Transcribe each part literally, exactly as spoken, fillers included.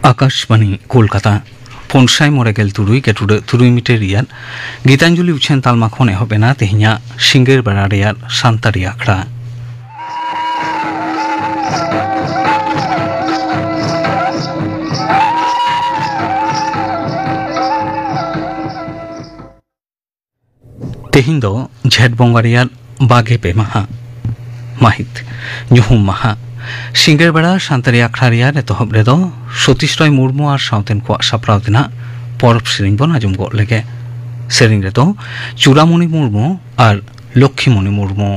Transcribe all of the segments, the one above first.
ᱟᱠᱟᱥᱵᱟᱱᱤ ᱠᱳᱞᱠᱟᱛᱟ, ᱯᱩᱱ ᱥᱟᱭ ᱢᱚᱬᱮ ᱜᱮᱞ ᱛᱩᱨᱩᱭ ᱜᱮᱴᱩᱰᱟᱹᱜ ᱛᱩᱨᱩᱭ ᱢᱤᱴᱟᱨ ᱨᱮᱭᱟᱜ ᱜᱤᱛᱟᱧᱡᱚᱞᱤ ᱩᱪᱷᱟᱹᱱ ᱛᱟᱞᱢᱟ ᱠᱷᱚᱱ ᱮᱦᱚᱵ ᱮᱱᱟ ᱛᱮᱦᱮᱧᱟᱜ ᱥᱤᱸᱜᱟᱹᱲ ᱵᱮᱲᱟ ᱨᱮᱭᱟᱜ ᱥᱟᱱᱛᱟᱲᱤ ᱟᱠᱷᱲᱟ᱾ ᱛᱮᱦᱮᱧ ᱫᱚ ᱡᱷᱮᱸᱴ ᱵᱚᱸᱜᱟ ᱨᱮᱭᱟᱜ ᱵᱟᱜᱮ ᱯᱮ ᱢᱟᱦᱟ, ᱢᱟᱹᱦᱤᱛ, ᱧᱩᱦᱩᱢ ᱢᱟᱦᱟ᱾ ᱥᱤᱸᱜᱟᱹᱲ ᱵᱮᱲᱟ ᱥᱟᱱᱛᱟᱲᱤ ᱟᱠᱷᱲᱟ ᱨᱮᱭᱟᱜ ᱮᱛᱚᱦᱚᱵ ᱨᱮᱫᱚ ᱥᱚᱛᱤᱥ ᱨᱚᱭ ᱢᱩᱨᱢᱩ ᱟᱨ ᱥᱟᱶᱛᱮᱱ ᱠᱚᱣᱟᱜ ᱥᱟᱯᱲᱟᱣ ᱛᱮᱱᱟᱜ ᱯᱚᱨᱚᱵᱽ ᱥᱮᱨᱮᱧ ᱵᱚᱱ ᱟᱸᱡᱚᱢ ᱜᱚᱫ ᱞᱮᱜᱮ᱾ ᱥᱮᱨᱮᱧ ᱨᱮᱫᱚ ᱪᱩᱲᱟᱢᱩᱱᱤ ᱢᱩᱨᱢᱩ ᱟᱨ ᱞᱚᱠᱠᱷᱤᱢᱩᱱᱤ ᱢᱩᱨᱢᱩ᱾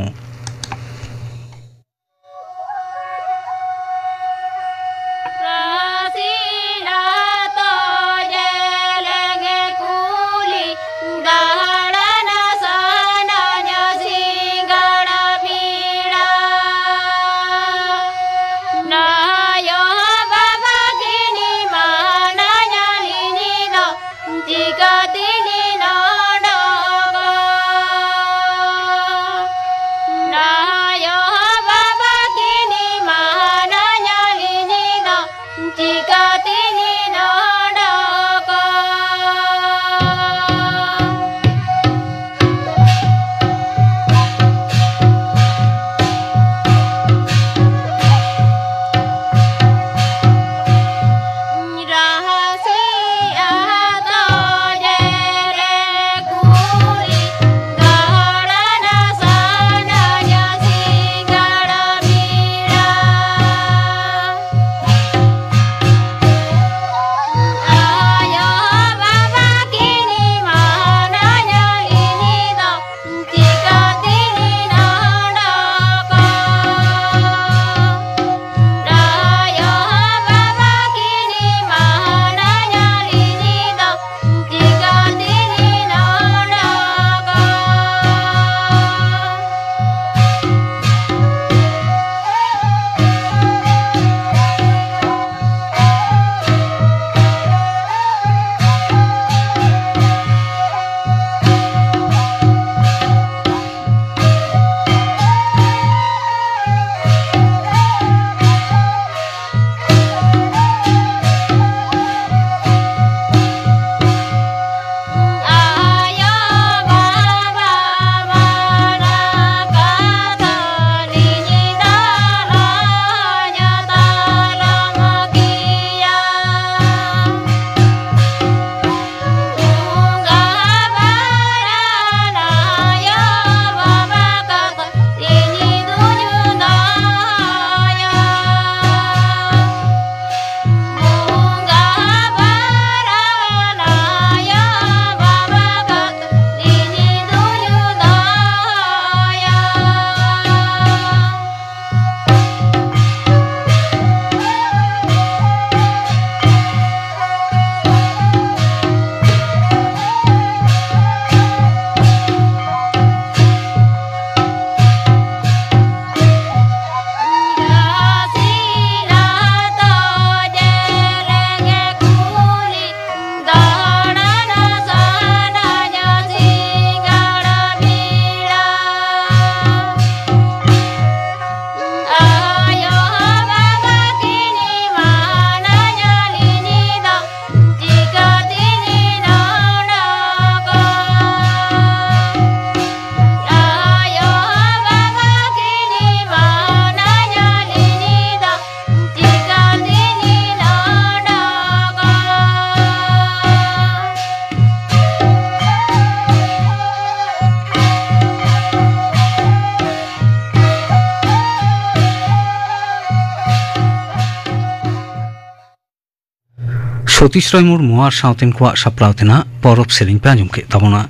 ᱥᱚᱛᱤᱥ ᱨᱚᱭ ᱢᱩᱨᱢᱩ ᱟᱨ ᱥᱟᱶᱛᱮᱱ ᱠᱚᱣᱟᱜ ᱥᱟᱯᱲᱟᱣ ᱛᱮᱱᱟᱜ ᱯᱚᱨᱚᱵᱽ ᱥᱮᱨᱮᱧ ᱯᱮ ᱟᱸᱡᱚᱢ ᱠᱮᱫ ᱛᱟᱵᱚᱱᱟ᱾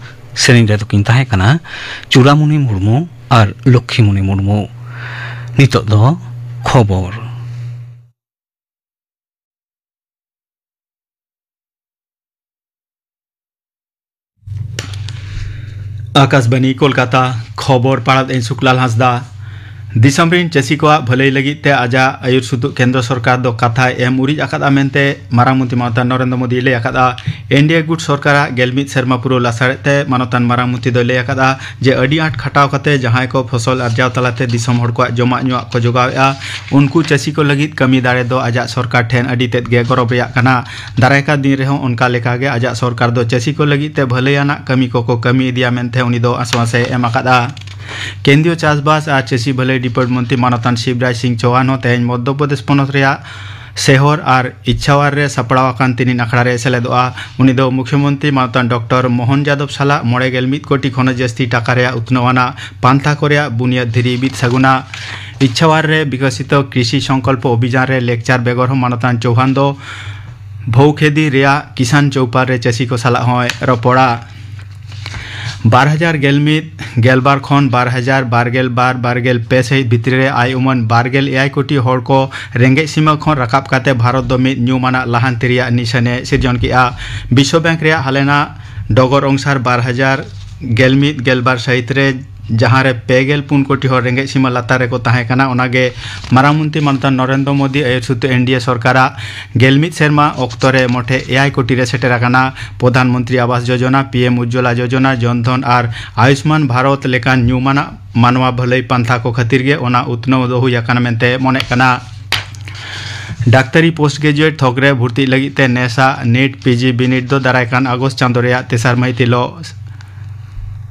ᱥᱮᱨᱮᱧ ᱨᱮᱫᱚ ᱠᱤᱱ ᱛᱟᱦᱮᱸ ᱠᱟᱱᱟ ᱪᱩᱲᱟᱢᱩᱱᱤ ᱢᱩᱨᱢᱩ ᱟᱨ ᱞᱚᱠᱠᱷᱤᱢᱩᱱᱤ ᱢᱩᱨᱢᱩ᱾ ᱱᱤᱛᱚᱜ ᱫᱚ ᱠᱷᱚᱵᱚᱨ᱾ ᱟᱠᱟᱥᱵᱟᱱᱤ ᱠᱳᱞᱠᱟᱛᱟ, ᱠᱷᱚᱵᱚᱨ ᱯᱟᱲᱦᱟᱣ ᱤᱧ ᱥᱩᱠᱞᱟᱞ ᱦᱟᱸᱥᱫᱟ᱾ ᱫᱤᱥᱚᱢ ᱨᱤᱱ ᱪᱟᱹᱥᱤ ᱠᱚᱣᱟᱜ ᱵᱷᱟᱹᱞᱟᱹᱭ ᱞᱟᱹᱜᱤᱫ ᱛᱮ ᱟᱡᱟᱜ ᱟᱹᱭᱩᱨ ᱥᱩᱛᱩᱜ ᱠᱮᱱᱫᱨᱚ ᱥᱚᱨᱠᱟᱨ ᱫᱚ ᱠᱟᱛᱷᱟᱭ ᱮᱢ ᱩᱨᱤᱡ ᱟᱠᱟᱫᱼᱟ ᱢᱮᱱᱛᱮ ᱢᱟᱨᱟᱝ ᱢᱚᱱᱛᱨᱤ ᱢᱟᱱᱚᱛᱟᱱ ᱱᱚᱨᱮᱱᱫᱨᱚ ᱢᱳᱫᱤᱭ ᱞᱟᱹᱭ ᱟᱠᱟᱫᱼᱟ᱾ ᱮᱱᱰᱤᱮ ᱜᱩᱴ ᱥᱚᱨᱠᱟᱨᱟᱜ ᱜᱮᱞ ᱢᱤᱫ ᱥᱮᱨᱢᱟ ᱯᱩᱨᱟᱹᱣ ᱞᱟᱥᱟᱲᱦᱮᱫ ᱛᱮ ᱢᱟᱱᱚᱛᱟᱱ ᱢᱟᱨᱟᱝ ᱢᱚᱱᱛᱨᱤ ᱫᱚᱭ ᱞᱟᱹᱭ ᱟᱠᱟᱫᱼᱟ ᱡᱮ ᱟᱹᱰᱤ ᱟᱸᱴ ᱠᱷᱟᱴᱟᱣ ᱠᱟᱛᱮ ᱡᱟᱦᱟᱸᱭ ᱠᱚ ᱯᱷᱚᱥᱚᱞ ᱟᱨᱡᱟᱣ ᱛᱟᱞᱟᱛᱮ ᱫᱤᱥᱚᱢ ᱦᱚᱲ ᱠᱚᱣᱟᱜ ᱡᱚᱢᱟᱜ ᱧᱩᱣᱟᱜ ᱠᱚ ᱡᱚᱜᱟᱣᱮᱫᱼᱟ, ᱩᱱᱠᱩ ᱪᱟᱹᱥᱤ ᱠᱚ ᱞᱟᱹᱜᱤᱫ ᱠᱟᱹᱢᱤ ᱫᱟᱲᱮ ᱫᱚ ᱟᱡᱟᱜ ᱥᱚᱨᱠᱟᱨ ᱴᱷᱮᱱ ᱟᱹᱰᱤ ᱛᱮᱫ ᱜᱮ ᱜᱚᱨᱚᱵᱽ ᱨᱮᱭᱟᱜ ᱠᱟᱱᱟ᱾ ᱫᱟᱨᱟᱭ ᱠᱟᱱ ᱫᱤᱱ ᱨᱮᱦᱚᱸ ᱚᱱᱠᱟ ᱞᱮᱠᱟᱜᱮ ᱟᱡᱟᱜ ᱥᱚᱨᱠᱟᱨ ᱫᱚ ᱪᱟᱹᱥᱤ ᱠᱚ ᱞᱟᱹᱜᱤᱫ ᱛᱮ ᱵᱷᱟᱹᱞᱟᱹᱭ ᱟᱱᱟᱜ ᱠᱟᱹᱢᱤ ᱠᱚᱠᱚ ᱠᱟᱹᱢᱤ ᱤᱫᱤᱭᱟ ᱢᱮᱱᱛᱮ ᱩᱱᱤ ᱫᱚ ᱟᱥᱣᱟᱥ ᱮ ᱮᱢ ᱟᱠᱟᱫᱼᱟ᱾ ᱠᱮᱱᱫᱨᱤᱭᱚ ᱪᱟᱥᱵᱟᱥ ᱟᱨ ᱪᱟᱹᱥᱤ ᱵᱷᱟᱹᱞᱟᱹᱭ ᱰᱤᱯᱟᱨᱴ ᱢᱚᱱᱛᱨᱤ ᱢᱟᱱᱚᱛᱟᱱ ᱥᱤᱵᱨᱟᱡᱽ ᱥᱤᱝ ᱪᱳᱦᱟᱱ ᱦᱚᱸ ᱛᱮᱦᱮᱧ ᱢᱚᱫᱽᱫᱷᱚ ᱯᱨᱚᱫᱮᱥ ᱯᱚᱱᱚᱛ ᱨᱮᱭᱟᱜ ᱥᱮᱦᱚᱨ ᱟᱨ ᱤᱪᱷᱟᱣᱟᱨ ᱨᱮ ᱥᱟᱯᱲᱟᱣ ᱟᱠᱟᱱ ᱛᱤᱱᱤᱱ ᱟᱠᱷᱲᱟ ᱨᱮ ᱥᱮᱞᱮᱫᱚᱜᱼᱟ᱾ ᱩᱱᱤ ᱫᱚ ᱢᱩᱠᱷᱭᱚᱢᱚᱱᱛᱨᱤ ᱢᱟᱱᱚᱛᱟᱱ ᱰᱚᱠᱴᱚᱨ ᱢᱳᱦᱚᱱ ᱡᱟᱫᱚᱵ ᱥᱟᱞᱟᱜ ᱢᱚᱬᱮ ᱜᱮᱞ ᱢᱤᱫ ᱠᱳᱴᱤ ᱠᱷᱚᱱ ᱦᱚᱸ ᱡᱟᱹᱥᱛᱤ ᱴᱟᱠᱟ ᱨᱮᱭᱟᱜ ᱩᱛᱱᱟᱹᱣ ᱟᱱᱟᱜ ᱯᱟᱱᱛᱷᱟ ᱠᱚ ᱨᱮᱭᱟᱜ ᱵᱩᱱᱤᱭᱟᱹᱫ ᱫᱷᱤᱨᱤ ᱵᱤᱫ ᱥᱟᱹᱜᱩᱱᱟ᱾ ᱤᱪᱷᱟᱣᱟᱨ ᱨᱮ ᱵᱤᱠᱚᱥᱤᱛᱚ ᱠᱨᱤᱥᱤ ᱥᱚᱝᱠᱚᱞᱯᱚ ᱚᱵᱷᱤᱡᱟᱱ ᱨᱮ ᱞᱮᱠᱪᱟᱨ ᱵᱮᱜᱚᱨ ᱦᱚᱸ ᱢᱟᱱᱚᱛᱟᱱ ᱪᱳᱦᱟᱱ ᱫᱚ ᱵᱷᱳᱣᱠᱷᱮᱫᱤ ᱨᱮᱭᱟᱜ ᱠᱤᱥᱟᱱ ᱪᱳᱣᱯᱟᱞ ᱨᱮ ᱪᱟᱹᱥᱤ ᱠᱚ ᱥᱟᱞᱟᱜ ᱦᱚᱸᱭ ᱨᱚᱯᱚᱲᱟ᱾ ᱵᱟᱨ ᱦᱟᱡᱟᱨ ᱜᱮᱞ ᱢᱤᱫ ᱜᱮᱞᱵᱟᱨ ᱠᱷᱚᱱ ᱵᱟᱨ ᱦᱟᱡᱟᱨ ᱵᱟᱨ ᱜᱮᱞ ᱵᱟᱨ ᱵᱟᱨ ᱜᱮᱞ ᱯᱮ ᱥᱟᱹᱦᱤᱛ ᱵᱷᱤᱛᱨᱤ ᱨᱮ ᱟᱭ ᱩᱢᱟᱹᱱ ᱵᱟᱨ ᱜᱮᱞ ᱮᱭᱟᱭ ᱠᱳᱴᱤ ᱦᱚᱲ ᱠᱚ ᱨᱮᱸᱜᱮᱡ ᱥᱤᱢᱟᱹ ᱠᱷᱚᱱ ᱨᱟᱠᱟᱵ ᱠᱟᱛᱮ ᱵᱷᱟᱨᱚᱛ ᱫᱚ ᱢᱤᱫ ᱧᱩᱢ ᱟᱱᱟᱜ ᱞᱟᱦᱟᱱᱛᱤ ᱨᱮᱭᱟᱜ ᱱᱤᱥᱟᱹᱱᱮ ᱥᱤᱨᱡᱚᱱ ᱠᱮᱫᱼᱟ᱾ ᱵᱤᱥᱣᱚ ᱵᱮᱝᱠ ᱨᱮᱭᱟᱜ ᱦᱟᱞᱮᱱᱟᱜ ᱰᱚᱜᱚᱨ ᱚᱝᱥᱟᱨ ᱵᱟᱨ ᱦᱟᱡᱟᱨ ᱜᱮᱞ ᱢᱤᱫ ᱜᱮᱞᱵᱟᱨ ᱥᱟᱹᱦᱤᱛ ᱨᱮ ᱡᱟᱦᱟᱸ ᱨᱮ ᱯᱮ ᱜᱮᱞ ᱯᱩᱱ ᱠᱳᱴᱤ ᱦᱚᱲ ᱨᱮᱸᱜᱮᱡ ᱥᱤᱢᱟᱹ ᱞᱟᱛᱟᱨ ᱨᱮᱠᱚ ᱛᱟᱦᱮᱸ ᱠᱟᱱᱟ, ᱚᱱᱟᱜᱮ ᱢᱟᱨᱟᱝ ᱢᱚᱱᱛᱨᱤ ᱢᱟᱱᱚᱛᱟᱱ ᱱᱚᱨᱮᱱᱫᱨᱚ ᱢᱳᱫᱤ ᱟᱹᱭᱩᱨ ᱥᱩᱛᱩ ᱮᱱᱰᱤᱮ ᱥᱚᱨᱠᱟᱨᱟᱜ ᱜᱮᱞ ᱢᱤᱫ ᱥᱮᱨᱢᱟ ᱚᱠᱛᱚ ᱨᱮ ᱢᱚᱴᱷᱮ ᱮᱭᱟᱭ ᱠᱳᱴᱤ ᱨᱮ ᱥᱮᱴᱮᱨ ᱟᱠᱟᱱᱟ᱾ ᱯᱨᱚᱫᱷᱟᱱ ᱢᱚᱱᱛᱨᱤ ᱟᱵᱟᱥ ᱡᱳᱡᱚᱱᱟ, ᱯᱤ ᱮᱢ ᱩᱡᱽᱡᱚᱞᱟ ᱡᱳᱡᱚᱱᱟ, ᱡᱚᱱ ᱫᱷᱚᱱ ᱟᱨ ᱟᱭᱩᱥᱢᱟᱱ ᱵᱷᱟᱨᱚᱛ ᱞᱮᱠᱟᱱ ᱧᱩᱢᱟᱱᱟᱜ ᱢᱟᱱᱣᱟ ᱵᱷᱟᱹᱞᱟᱹᱭ ᱯᱟᱱᱛᱷᱟ ᱠᱚ ᱠᱷᱟᱹᱛᱤᱨ ᱜᱮ ᱚᱱᱟ ᱩᱛᱱᱟᱹᱣ ᱫᱚ ᱦᱩᱭ ᱟᱠᱟᱱᱟ ᱢᱮᱱᱛᱮ ᱢᱚᱱᱮᱜ ᱠᱟᱱᱟ᱾ ᱰᱟᱠᱛᱟᱨᱤ ᱯᱳᱥᱴ ᱜᱨᱮᱡᱩᱭᱮᱴ ᱛᱷᱚᱠ ᱨᱮ ᱵᱷᱩᱨᱛᱤᱜ ᱞᱟᱹᱜᱤᱫ ᱛᱮ ᱱᱮᱥᱟᱜ ᱱᱮᱴ ᱯᱤᱡᱤ ᱵᱤᱱᱤᱰ ᱫᱚ ᱫᱟᱨᱟᱭ ᱠᱟᱱ ᱟᱜᱚᱥᱴ ᱪᱟᱸᱫᱳ ᱨᱮᱭᱟᱜ ᱛᱮᱥᱟᱨ ᱢᱟᱹᱦᱤᱛ ᱦᱤᱞᱳᱜ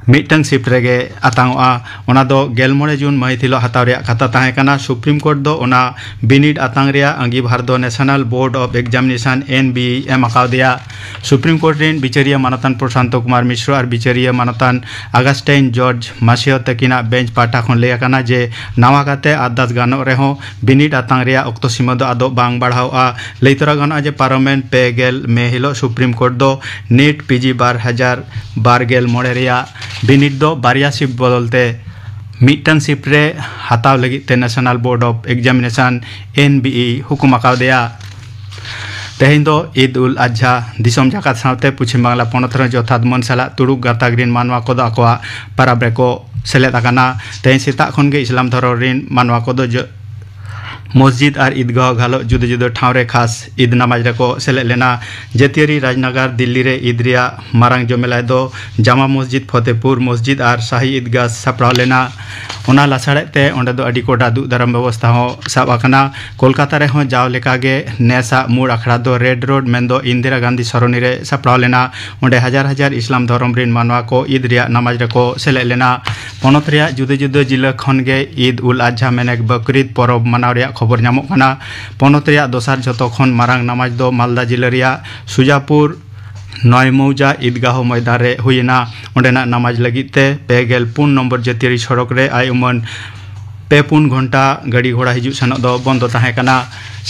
ᱢᱤᱫᱴᱟᱝ ᱥᱤᱯᱴ ᱨᱮᱜᱮ ᱟᱛᱟᱝᱚᱜᱼᱟ᱾ ᱚᱱᱟ ᱫᱚ ᱜᱮᱞ ᱢᱚᱬᱮ ᱡᱩᱱ ᱢᱟᱹᱦᱤᱛ ᱦᱤᱞᱳᱜ ᱦᱟᱛᱟᱣ ᱨᱮᱭᱟᱜ ᱠᱟᱛᱷᱟ ᱛᱟᱦᱮᱸ ᱠᱟᱱᱟ᱾ ᱥᱩᱯᱨᱤᱢ ᱠᱳᱨᱴ ᱫᱚ ᱚᱱᱟ ᱵᱤᱱᱤᱰ ᱟᱛᱟᱝ ᱨᱮᱭᱟᱜ ᱟᱸᱜᱤᱵᱷᱟᱨ ᱫᱚ ᱱᱮᱥᱚᱱᱟᱞ ᱵᱳᱨᱰ ᱚᱯᱷ ᱮᱠᱡᱟᱢᱤᱱᱮᱥᱚᱱ, ᱮᱱ ᱵᱤ ᱤ, ᱮᱢ ᱟᱠᱟᱣᱫᱮᱭᱟ᱾ ᱥᱩᱯᱨᱤᱢ ᱠᱳᱨᱴ ᱨᱮᱱ ᱵᱤᱪᱟᱹᱨᱤᱭᱟᱹ ᱢᱟᱱᱚᱛᱟᱱ ᱯᱨᱚᱥᱟᱱᱛᱚ ᱠᱩᱢᱟᱨ ᱢᱤᱥᱨᱚ ᱟᱨ ᱵᱤᱪᱟᱹᱨᱤᱭᱟᱹ ᱢᱟᱱᱚᱛᱟᱱ ᱟᱜᱟᱥᱴᱟᱭᱤᱱ ᱡᱚᱨᱡᱽ ᱢᱟᱥᱤᱭᱚ ᱛᱟᱹᱠᱤᱱᱟᱜ ᱵᱮᱧᱪ ᱯᱟᱦᱴᱟ ᱠᱷᱚᱱ ᱞᱟᱹᱭ ᱟᱠᱟᱱᱟ ᱡᱮ ᱱᱟᱣᱟ ᱠᱟᱛᱮ ᱟᱨᱫᱟᱥ ᱜᱟᱱᱚᱜ ᱨᱮᱦᱚᱸ ᱵᱤᱱᱤᱰ ᱟᱛᱟᱝ ᱨᱮᱭᱟᱜ ᱚᱠᱛᱚ ᱥᱤᱢᱟᱹ ᱫᱚ ᱟᱫᱚ ᱵᱟᱝ ᱵᱟᱲᱦᱟᱣᱜᱼᱟ᱾ ᱞᱟᱹᱭ ᱛᱚᱨᱟ ᱜᱟᱱᱚᱜᱼᱟ ᱡᱮ ᱯᱟᱨᱚᱢᱮᱱ ᱯᱮ ᱜᱮᱞ ᱢᱮ ᱦᱤᱞᱳᱜ ᱥᱩᱯᱨᱤᱢ ᱠᱳᱨᱴ ᱫᱚ ᱱᱤᱴ ᱯᱤ ᱡᱤ ᱵᱟᱨ ᱦᱟᱡᱟᱨ ᱵᱟᱨ ᱜᱮᱞ ᱢᱚᱬᱮ ᱨᱮᱭᱟᱜ ᱵᱤᱱᱤᱰ ᱫᱚ ᱵᱟᱨᱭᱟ ᱥᱤᱯᱴ ᱵᱚᱫᱚᱞ ᱛᱮ ᱢᱤᱫᱴᱟᱝ ᱥᱤᱯᱴ ᱨᱮ ᱦᱟᱛᱟᱣ ᱞᱟᱹᱜᱤᱫ ᱛᱮ ᱱᱮᱥᱚᱱᱟᱞ ᱵᱳᱨᱰ ᱚᱯᱷ ᱮᱠᱡᱟᱢᱤᱱᱮᱥᱚᱱ, ᱮᱱ ᱵᱤ ᱤ, ᱦᱩᱠᱩᱢ ᱟᱠᱟᱣᱫᱮᱭᱟ᱾ ᱛᱮᱦᱮᱧ ᱫᱚ ᱤᱫ ᱩᱞ ᱟᱡᱦᱟ᱾ ᱫᱤᱥᱚᱢ ᱡᱟᱠᱟᱛ ᱥᱟᱶᱛᱮ ᱯᱚᱪᱷᱤᱢ ᱵᱟᱝᱞᱟ ᱯᱚᱱᱚᱛ ᱨᱮ ᱡᱚᱛᱷᱟᱛ ᱢᱟᱹᱱ ᱥᱟᱞᱟᱜ ᱛᱩᱲᱩᱠ ᱜᱟᱛᱟᱠ ᱨᱤᱱ ᱢᱟᱱᱣᱟ ᱠᱚᱫᱚ ᱟᱠᱚᱣᱟᱜ ᱯᱟᱨᱟᱵᱽ ᱨᱮᱠᱚ ᱥᱮᱞᱮᱫ ᱟᱠᱟᱱᱟ᱾ ᱛᱮᱦᱮᱧ ᱥᱮᱛᱟᱜ ᱠᱷᱚᱱ ᱜᱮ ᱤᱥᱞᱟᱢ ᱫᱷᱚᱨᱚᱢ ᱨᱤᱱ ᱢᱟᱱᱣᱟ ᱠᱚᱫᱚ ᱡᱚ-, ᱢᱚᱥᱡᱤᱫ ᱟᱨ ᱤᱫᱽᱜᱟᱦ ᱜᱷᱟᱞᱚᱜ ᱡᱩᱫᱟᱹ ᱡᱩᱫᱟᱹ ᱴᱷᱟᱶ ᱨᱮ ᱠᱷᱟᱥ ᱤᱫ ᱱᱟᱢᱟᱡᱽ ᱨᱮᱠᱚ ᱥᱮᱞᱮᱫ ᱞᱮᱱᱟ᱾ ᱡᱟᱹᱛᱤᱭᱟᱹᱨᱤ ᱨᱟᱡᱽᱱᱟᱜᱟᱨ ᱫᱤᱞᱞᱤ ᱨᱮ ᱤᱫ ᱨᱮᱭᱟᱜ ᱢᱟᱨᱟᱝ ᱡᱚᱢᱮᱞᱟᱭ ᱫᱚ ᱡᱟᱢᱟ ᱢᱚᱥᱡᱤᱫ ᱯᱷᱚᱛᱮᱯᱩᱨ ᱢᱚᱥᱡᱤᱫ ᱟᱨ ᱥᱟᱦᱤ ᱤᱫᱽᱜᱟᱦ ᱥᱟᱯᱲᱟᱣ ᱞᱮᱱᱟ᱾ ᱚᱱᱟ ᱞᱟᱥᱟᱲᱦᱮᱫ ᱛᱮ ᱚᱸᱰᱮ ᱫᱚ ᱟᱹᱰᱤ ᱠᱚᱰᱟ ᱫᱩᱜ ᱫᱟᱨᱟᱢ ᱵᱮᱵᱚᱥᱛᱷᱟ ᱦᱚᱸ ᱥᱟᱵ ᱟᱠᱟᱱᱟ᱾ ᱠᱳᱞᱠᱟᱛᱟ ᱨᱮᱦᱚᱸ ᱡᱟᱣ ᱞᱮᱠᱟᱜᱮ ᱱᱮᱥᱟᱜ ᱢᱩᱲ ᱟᱠᱷᱲᱟ ᱫᱚ ᱨᱮᱰ ᱨᱳᱰ ᱢᱮᱱᱫᱚ ᱤᱱᱫᱤᱨᱟ ᱜᱟᱱᱫᱷᱤ ᱥᱚᱨᱚᱱᱤ ᱨᱮ ᱥᱟᱯᱲᱟᱣ ᱞᱮᱱᱟ᱾ ᱚᱸᱰᱮ ᱦᱟᱡᱟᱨ ᱦᱟᱡᱟᱨ ᱤᱥᱞᱟᱢ ᱫᱷᱚᱨᱚᱢ ᱨᱤᱱ ᱢᱟᱱᱣᱟ ᱠᱚ ᱤᱫ ᱨᱮᱭᱟᱜ ᱱᱟᱢᱟᱡᱽ ᱨᱮᱠᱚ ᱥᱮᱞᱮᱫ ᱞᱮᱱᱟ᱾ ᱯᱚᱱᱚᱛ ᱨᱮᱭᱟᱜ ᱡᱩᱫᱟᱹ ᱡᱩᱫᱟᱹ ᱡᱤᱞᱟᱹ ᱠᱷᱚᱱ ᱜᱮ ᱤᱫ ᱩᱞ ᱟᱡᱦᱟ ᱢᱮᱱᱮᱠ ᱵᱟᱠᱨᱤᱫ ᱯᱚᱨᱚᱵᱽ ᱢᱟᱱᱟᱣ ᱨᱮᱭᱟᱜ ᱠᱷᱚᱵᱚᱨ ᱧᱟᱢᱚᱜ ᱠᱟᱱᱟ᱾ ᱯᱚᱱᱚᱛ ᱨᱮᱭᱟᱜ ᱫᱚᱥᱟᱨ ᱡᱷᱚᱛᱚ ᱠᱷᱚᱱ ᱢᱟᱨᱟᱝ ᱱᱟᱢᱟᱡᱽ ᱫᱚ ᱢᱟᱞᱫᱟ ᱡᱤᱞᱟᱹ ᱨᱮᱭᱟᱜ ᱥᱩᱡᱟᱯᱩᱨ ᱱᱚᱭᱢᱚᱣᱡᱟ ᱤᱫᱽᱜᱟᱦᱚ ᱢᱚᱭᱫᱟᱱ ᱨᱮ ᱦᱩᱭᱮᱱᱟ᱾ ᱚᱸᱰᱮᱱᱟᱜ ᱱᱟᱢᱟᱡᱽ ᱞᱟᱹᱜᱤᱫ ᱛᱮ ᱯᱮ ᱜᱮᱞ ᱯᱩᱱ ᱱᱚᱢᱵᱚᱨ ᱡᱟᱹᱛᱤᱭᱟᱹᱨᱤ ᱥᱚᱲᱚᱠ ᱨᱮ ᱟᱭ ᱩᱢᱟᱹᱱ ᱯᱮ ᱯᱩᱱ ᱜᱷᱚᱱᱴᱟ ᱜᱟᱹᱰᱤ ᱜᱷᱚᱲᱟ ᱦᱤᱡᱩᱜ ᱥᱮᱱᱚᱜ ᱫᱚ ᱵᱚᱱᱫᱚ ᱛᱟᱦᱮᱸ ᱠᱟᱱᱟ᱾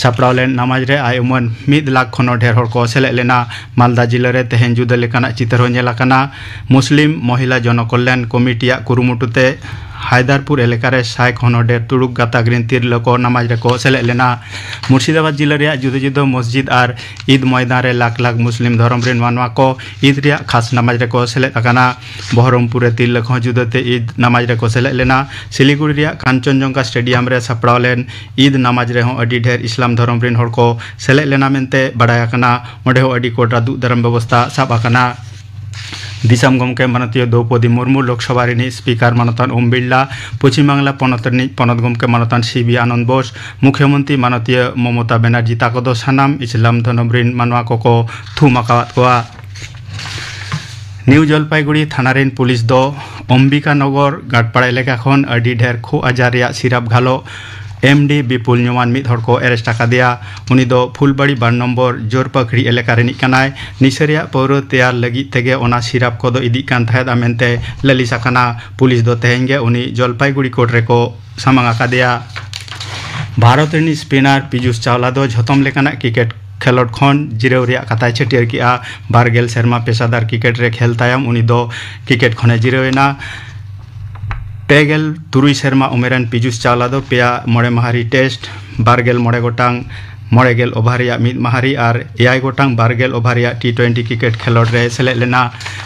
ᱥᱟᱯᱲᱟᱣ ᱞᱮᱱ ᱱᱟᱢᱟᱡᱽ ᱨᱮ ᱟᱭ ᱩᱢᱟᱹᱱ ᱢᱤᱫ ᱞᱟᱠᱷ ᱠᱷᱚᱱ ᱦᱚᱸ ᱰᱷᱮᱨ ᱦᱚᱲ ᱠᱚ ᱥᱮᱞᱮᱫ ᱞᱮᱱᱟ᱾ ᱢᱟᱞᱫᱟ ᱡᱤᱞᱟᱹ ᱨᱮ ᱛᱮᱦᱮᱧ ᱡᱩᱫᱟᱹ ᱞᱮᱠᱟᱱᱟᱜ ᱪᱤᱛᱟᱹᱨ ᱦᱚᱸ ᱧᱮᱞ ᱟᱠᱟᱱᱟ᱾ ᱢᱩᱥᱞᱤᱢ ᱢᱚᱦᱤᱞᱟ ᱡᱚᱱᱚ ᱠᱚᱞᱭᱟᱱ ᱠᱚᱢᱤᱴᱤᱭᱟᱜ ᱠᱩᱨᱩᱢᱩᱴᱩ ᱛᱮ ᱦᱟᱭᱫᱟᱨᱯᱩᱨ ᱮᱞᱟᱠᱟ ᱨᱮ ᱥᱟᱭ ᱠᱷᱚᱱ ᱦᱚᱸ ᱰᱷᱮᱨ ᱛᱩᱲᱩᱠ ᱜᱟᱛᱟᱠ ᱨᱤᱱ ᱛᱤᱨᱞᱟᱹ ᱠᱚ ᱱᱟᱢᱟᱡᱽ ᱨᱮᱠᱚ ᱥᱮᱞᱮᱫ ᱞᱮᱱᱟ᱾ ᱢᱩᱨᱥᱤᱫᱟᱵᱟᱫᱽ ᱡᱤᱞᱟᱹ ᱨᱮᱭᱟᱜ ᱡᱩᱫᱟᱹ ᱡᱩᱫᱟᱹ ᱢᱚᱥᱡᱤᱫ ᱟᱨ ᱤᱫ ᱢᱚᱭᱫᱟᱱ ᱨᱮ ᱞᱟᱠᱷ ᱞᱟᱠᱷ ᱢᱩᱥᱞᱤᱢ ᱫᱷᱚᱨᱚᱢ ᱨᱤᱱ ᱢᱟᱱᱣᱟ ᱠᱚ ᱤᱫ ᱨᱮᱭᱟᱜ ᱠᱷᱟᱥ ᱱᱟᱢᱟᱡᱽ ᱨᱮᱠᱚ ᱥᱮᱞᱮᱫ ᱟᱠᱟᱱᱟ᱾ ᱵᱚᱦᱚᱨᱚᱢᱯᱩᱨ ᱨᱮ ᱛᱤᱨᱞᱟᱹ ᱠᱚᱦᱚᱸ ᱡᱩᱫᱟᱹᱛᱮ ᱤᱫ ᱱᱟᱢᱟᱡᱽ ᱨᱮᱠᱚ ᱥᱮᱞᱮᱫ ᱞᱮᱱᱟ᱾ ᱥᱤᱞᱤᱜᱩᱲᱤ ᱨᱮᱭᱟᱜ ᱠᱟᱧᱪᱚᱱᱡᱚᱝᱜᱷᱟ ᱥᱴᱮᱰᱤᱭᱟᱢ ᱨᱮ ᱥᱟᱯᱲᱟᱣ ᱞᱮᱱ ᱤᱫ ᱱᱟᱢᱟᱡᱽ ᱨᱮᱦᱚᱸ ᱟᱹᱰᱤ ᱰᱷᱮᱨ ᱤᱥᱞᱟᱢ ᱫᱷᱚᱨᱚᱢ ᱨᱤᱱ ᱦᱚᱲ ᱠᱚ ᱥᱮᱞᱮᱫ ᱞᱮᱱᱟ ᱢᱮᱱᱛᱮ ᱵᱟᱰᱟᱭ ᱟᱠᱟᱱᱟ᱾ ᱚᱸᱰᱮ ᱦᱚᱸ ᱟᱹᱰᱤ ᱠᱚᱰᱟ ᱫᱩᱜ ᱫᱟᱨᱟᱢ ᱵᱮᱵᱚᱥᱛᱷᱟ ᱥᱟᱵ ᱟᱠᱟᱱᱟ᱾ ᱫᱤᱥᱚᱢ ᱜᱚᱢᱠᱮ ᱢᱟᱱᱚᱛᱤᱭᱟᱹ ᱫᱨᱚᱣᱯᱚᱫᱤ ᱢᱩᱨᱢᱩ, ᱞᱳᱠᱥᱚᱵᱷᱟ ᱨᱤᱱᱤᱡ ᱥᱯᱤᱠᱟᱨ ᱢᱟᱱᱚᱛᱟᱱ ᱳᱢ ᱵᱤᱨᱞᱟ, ᱯᱚᱪᱷᱤᱢ ᱵᱟᱝᱞᱟ ᱯᱚᱱᱚᱛ ᱨᱤᱱᱤᱡ ᱯᱚᱱᱚᱛ ᱜᱚᱢᱠᱮ ᱢᱟᱱᱚᱛᱟᱱ ᱥᱤ ᱵᱤ ᱟᱱᱚᱱᱫ ᱵᱳᱥ, ᱢᱩᱠᱷᱭᱚᱢᱚᱱᱛᱨᱤ ᱢᱟᱱᱚᱛᱤᱭᱟᱹ ᱢᱚᱢᱚᱛᱟ ᱵᱮᱱᱟᱨᱡᱤ ᱛᱟᱠᱚ ᱫᱚ ᱥᱟᱱᱟᱢ ᱤᱥᱞᱟᱢ ᱫᱷᱚᱨᱚᱢ ᱨᱤᱱ ᱢᱟᱱᱣᱟ ᱠᱚᱠᱚ ᱛᱷᱩᱢ ᱟᱠᱟᱣᱟᱫ ᱠᱚᱣᱟ᱾ ᱱᱤᱭᱩ ᱡᱚᱞᱯᱟᱭᱜᱩᱲᱤ ᱛᱷᱟᱱᱟ ᱨᱮᱱ ᱯᱩᱞᱤᱥ ᱫᱚ ᱚᱢᱵᱤᱠᱟ ᱱᱚᱜᱚᱨ ᱜᱟᱰᱯᱟᱲᱟ ᱮᱞᱟᱠᱟ ᱠᱷᱚᱱ ᱟᱹᱰᱤ ᱰᱷᱮᱨ ᱠᱷᱩᱜ ᱟᱡᱟᱨ ᱨᱮᱭᱟᱜ ᱥᱤᱨᱟᱯ ᱜᱷᱟᱞᱚᱜ ᱮᱢ ᱰᱤ ᱵᱤᱯᱩᱞ ᱧᱩᱢᱟᱱ ᱢᱤᱫ ᱦᱚᱲ ᱠᱚ ᱮᱨᱮᱥᱴ ᱟᱠᱟᱫᱮᱭᱟ᱾ ᱩᱱᱤ ᱫᱚ ᱯᱷᱩᱞᱵᱟᱲᱤ ᱵᱟᱨ ᱱᱚᱢᱵᱚᱨ ᱡᱳᱨᱯᱟᱠᱷᱲᱤ ᱮᱞᱟᱠᱟ ᱨᱤᱱᱤᱡ ᱠᱟᱱᱟᱭ᱾ ᱱᱤᱥᱟᱹ ᱨᱮᱭᱟᱜ ᱯᱟᱹᱣᱨᱟᱹ ᱛᱮᱭᱟᱨ ᱞᱟᱹᱜᱤᱫ ᱛᱮᱜᱮ ᱚᱱᱟ ᱥᱤᱨᱟᱯ ᱠᱚᱫᱚ ᱤᱫᱤᱜ ᱠᱟᱱ ᱛᱟᱦᱮᱸᱫᱼᱟ ᱢᱮᱱᱛᱮ ᱞᱟᱹᱞᱤᱥ ᱟᱠᱟᱱᱟ᱾ ᱯᱩᱞᱤᱥ ᱫᱚ ᱛᱮᱦᱮᱧ ᱜᱮ ᱩᱱᱤ ᱡᱚᱞᱯᱟᱭᱜᱩᱲᱤ ᱠᱳᱨᱴ ᱨᱮᱠᱚ ᱥᱟᱢᱟᱝ ᱟᱠᱟᱫᱮᱭᱟ᱾ ᱵᱷᱟᱨᱚᱛ ᱨᱤᱱᱤᱡ ᱥᱯᱤᱱᱟᱨ ᱯᱤᱡᱩᱥ ᱪᱟᱣᱞᱟ ᱫᱚ ᱡᱷᱚᱛᱚᱢ ᱞᱮᱠᱟᱱᱟᱜ ᱠᱨᱤᱠᱮᱴ ᱠᱷᱮᱞᱚᱰ ᱠᱷᱚᱱ ᱡᱤᱨᱟᱹᱣ ᱨᱮᱭᱟᱜ ᱠᱟᱛᱷᱟᱭ ᱪᱷᱟᱹᱴᱭᱟᱹᱨ ᱠᱮᱫᱼᱟ᱾ ᱵᱟᱨ ᱜᱮᱞ ᱥᱮᱨᱢᱟ ᱯᱮᱥᱟᱫᱟᱨ ᱠᱨᱤᱠᱮᱴ ᱨᱮ ᱠᱷᱮᱞ ᱛᱟᱭᱚᱢ ᱩᱱᱤ ᱫᱚ ᱠᱨᱤᱠᱮᱴ ᱠᱷᱚᱱᱮ ᱡᱤᱨᱟᱹᱣ ᱮᱱᱟ᱾ ᱯᱮ ᱜᱮᱞ ᱛᱩᱨᱩᱭ ᱥᱮᱨᱢᱟ ᱩᱢᱮᱨᱟᱱ ᱯᱤᱡᱩᱥ ᱪᱟᱣᱞᱟ ᱫᱚ ᱯᱮᱭᱟ ᱢᱚᱬᱮ ᱢᱟᱦᱟᱨᱤ ᱴᱮᱥᱴ, ᱵᱟᱨ ᱜᱮᱞ ᱢᱚᱬᱮ ᱜᱚᱴᱟᱝ ᱢᱚᱬᱮ ᱜᱮᱞ ᱳᱵᱷᱟᱨ ᱨᱮᱭᱟᱜ ᱢᱤᱫ ᱢᱟᱦᱟᱨᱤ ᱟᱨ ᱮᱭᱟᱭ ᱜᱚᱴᱟᱝ ᱵᱟᱨ ᱜᱮᱞ ᱳᱵᱷᱟᱨ ᱨᱮᱭᱟᱜ ᱴᱤ ᱴᱩᱭᱮᱱᱴᱤ ᱠᱨᱤᱠᱮᱴ ᱠᱷᱮᱞᱚᱰ ᱨᱮ ᱥᱮᱞᱮᱫ ᱞᱮᱱᱟ᱾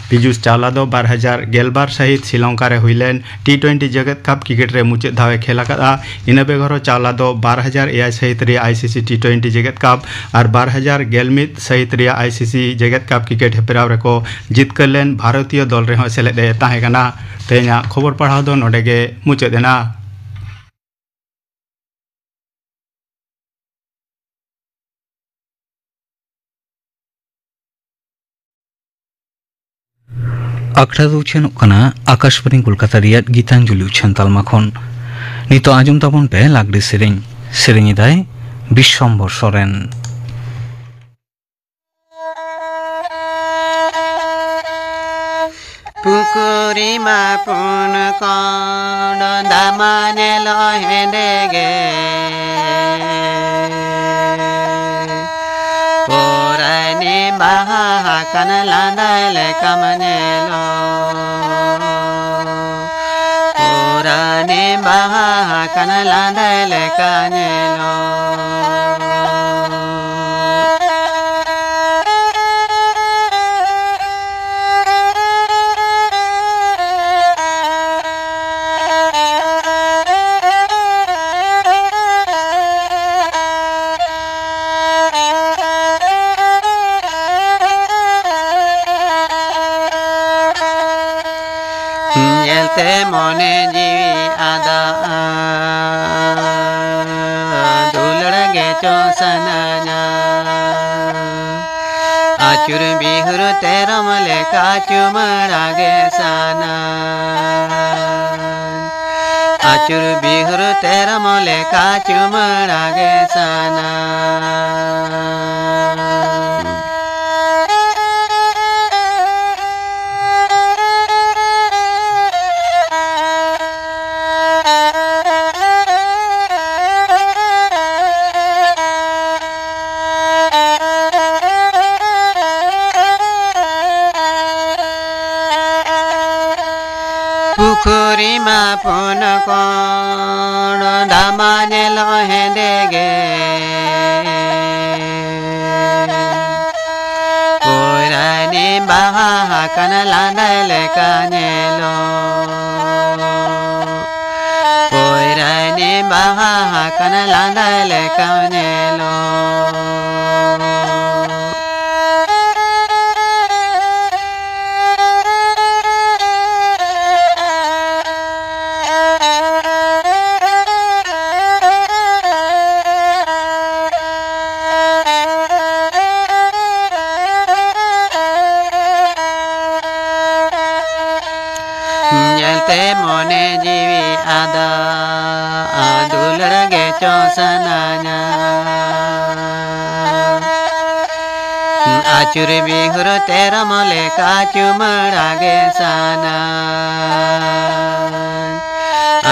ᱯᱤᱡᱩᱥ ᱪᱟᱣᱞᱟ ᱫᱚ ᱵᱟᱨ ᱦᱟᱡᱟᱨ ᱜᱮᱞ ᱵᱟᱨ ᱥᱟᱹᱦᱤᱛ ᱥᱨᱤᱞᱚᱝᱠᱟ ᱨᱮ ᱦᱩᱭ ᱞᱮᱱ ᱴᱤ ᱴᱩᱭᱮᱱᱴᱤ ᱡᱮᱜᱮᱛ ᱠᱟᱯ ᱠᱨᱤᱠᱮᱴ ᱨᱮ ᱢᱩᱪᱟᱹᱫ ᱫᱷᱟᱣ ᱮ ᱠᱷᱮᱞ ᱟᱠᱟᱫᱼᱟ᱾ ᱤᱱᱟᱹ ᱵᱮᱜᱚᱨ ᱦᱚᱸ ᱪᱟᱣᱞᱟ ᱫᱚ ᱵᱟᱨ ᱦᱟᱡᱟᱨ ᱮᱭᱟᱭ ᱥᱟᱹᱦᱤᱛ ᱨᱮᱭᱟᱜ ᱟᱭ ᱥᱤ ᱥᱤ ᱴᱤ ᱴᱩᱭᱮᱱᱴᱤ ᱡᱮᱜᱮᱛ ᱠᱟᱯ ᱟᱨ ᱵᱟᱨ ᱦᱟᱡᱟᱨ ᱜᱮᱞ ᱢᱤᱫ ᱥᱟᱹᱦᱤᱛ ᱨᱮᱭᱟᱜ ᱟᱭ ᱥᱤ ᱥᱤ ᱡᱮᱜᱮᱛ ᱠᱟᱯ ᱠᱨᱤᱠᱮᱴ ᱦᱮᱯᱨᱟᱣ ᱨᱮᱠᱚ ᱡᱤᱛᱠᱟᱹᱨ ᱞᱮᱱ ᱵᱷᱟᱨᱚᱛᱤᱭᱚ ᱫᱚᱞ ᱨᱮᱦᱚᱸ ᱥᱮᱞᱮᱫ ᱮ ᱛᱟᱦᱮᱸ ᱠᱟᱱᱟ᱾ ᱛᱮᱦᱮᱧᱟᱜ ᱠᱷᱚᱵᱚᱨ ᱯᱟᱲᱦᱟᱣ ᱫᱚ ᱱᱚᱰᱮ ᱜᱮ ᱢᱩᱪᱟᱹᱫ ᱮᱱᱟ᱾ ᱟᱠᱷᱲᱟ ᱫᱚ ᱩᱪᱷᱟᱹᱱᱚᱜ ᱠᱟᱱᱟ ᱟᱠᱟᱥᱵᱟᱬᱤ ᱠᱳᱞᱠᱟᱛᱟ ᱨᱮᱭᱟᱜ ᱜᱤᱛᱟᱧᱡᱚᱞᱤ ᱩᱪᱷᱟᱹᱱ ᱛᱟᱞᱢᱟ ᱠᱷᱚᱱ᱾ ᱱᱤᱛᱚᱜ ᱟᱸᱡᱚᱢ ᱛᱟᱵᱚᱱ ᱯᱮ ᱞᱟᱜᱽᱲᱮ ᱥᱮᱨᱮᱧ᱾ ᱥᱮᱨᱮᱧ ᱮᱫᱟᱭ ᱵᱤᱥᱥᱚᱢᱵᱷᱚᱨ ᱥᱚᱨᱮᱱ᱾ ᱯᱩᱠᱩᱨᱤ ᱢᱟ ᱯᱩᱱ ᱠᱚᱬ ᱫᱟᱢᱟ ᱧᱮᱞᱚᱜ ᱦᱮᱸᱫᱮ ᱜᱮ᱾ ᱯᱚᱨᱟᱭᱱᱤ ᱵᱟᱦᱟ ᱟᱠᱟᱱ ᱞᱟᱸᱫᱟᱭ ᱞᱮᱠᱟᱢ ᱧᱮᱞᱚᱜ᱾ ᱯᱚᱨᱟᱭᱱᱤ ᱵᱟᱦᱟ ᱟᱠᱟᱱ ᱞᱟᱸᱫᱟᱭ ᱞᱮᱠᱟ ᱧᱮᱞᱚᱜ᱾ ᱧᱮᱞᱛᱮ ᱢᱚᱱᱮ ᱡᱤᱣᱤ ᱟᱫᱟ, ᱫᱩᱞᱟᱹᱲ ᱜᱮᱪᱚ ᱥᱟᱱᱟᱧᱟ᱾ ᱟᱹᱪᱩᱨ ᱵᱤᱦᱩᱨ ᱛᱮᱨᱚᱢ ᱞᱮᱠᱟ ᱪᱩᱢᱟᱹᱲᱟ ᱜᱮ ᱥᱟᱱᱟ᱾ ᱟᱹᱪᱩᱨ ᱵᱤᱦᱩᱨ ᱛᱮᱨᱚᱢ ᱞᱮᱠᱟ ᱪᱩᱢᱟᱹᱲᱟ ᱜᱮ ᱥᱟᱱᱟ᱾ ᱯᱩᱠᱷᱩᱨᱤ ᱢᱟ ᱯᱩᱱ ᱠᱚᱬ, ᱫᱟᱜ ᱢᱟ ᱧᱮᱞᱚᱜ ᱦᱮᱸᱫᱮ ᱜᱮ᱾ ᱯᱚᱭᱨᱟᱱᱤ ᱵᱟᱦᱟ ᱟᱠᱟᱱ ᱞᱟᱸᱫᱟ ᱞᱮᱠᱟ ᱧᱮᱞᱚᱜ᱾ ᱯᱚᱭᱨᱟᱱᱤ ᱵᱟᱦᱟ ᱟᱠᱟᱱ ᱞᱟᱸᱫᱟ ᱞᱮᱠᱟ ᱧᱮᱞᱚᱜ᱾ ᱧᱮᱞᱛᱮ ᱢᱚᱱᱮ ᱡᱤᱣᱤ ᱟᱫᱟ, ᱟᱨ ᱫᱩᱞᱟᱹᱲ ᱜᱮ ᱪᱚ ᱥᱟᱱᱟᱧᱟ᱾ ᱟᱹᱪᱩᱨ ᱵᱤᱦᱩᱨ ᱛᱮᱨᱚᱢ ᱞᱮᱠᱟ ᱪᱩᱢᱟᱹᱲᱟ ᱜᱮ ᱥᱟᱱᱟ᱾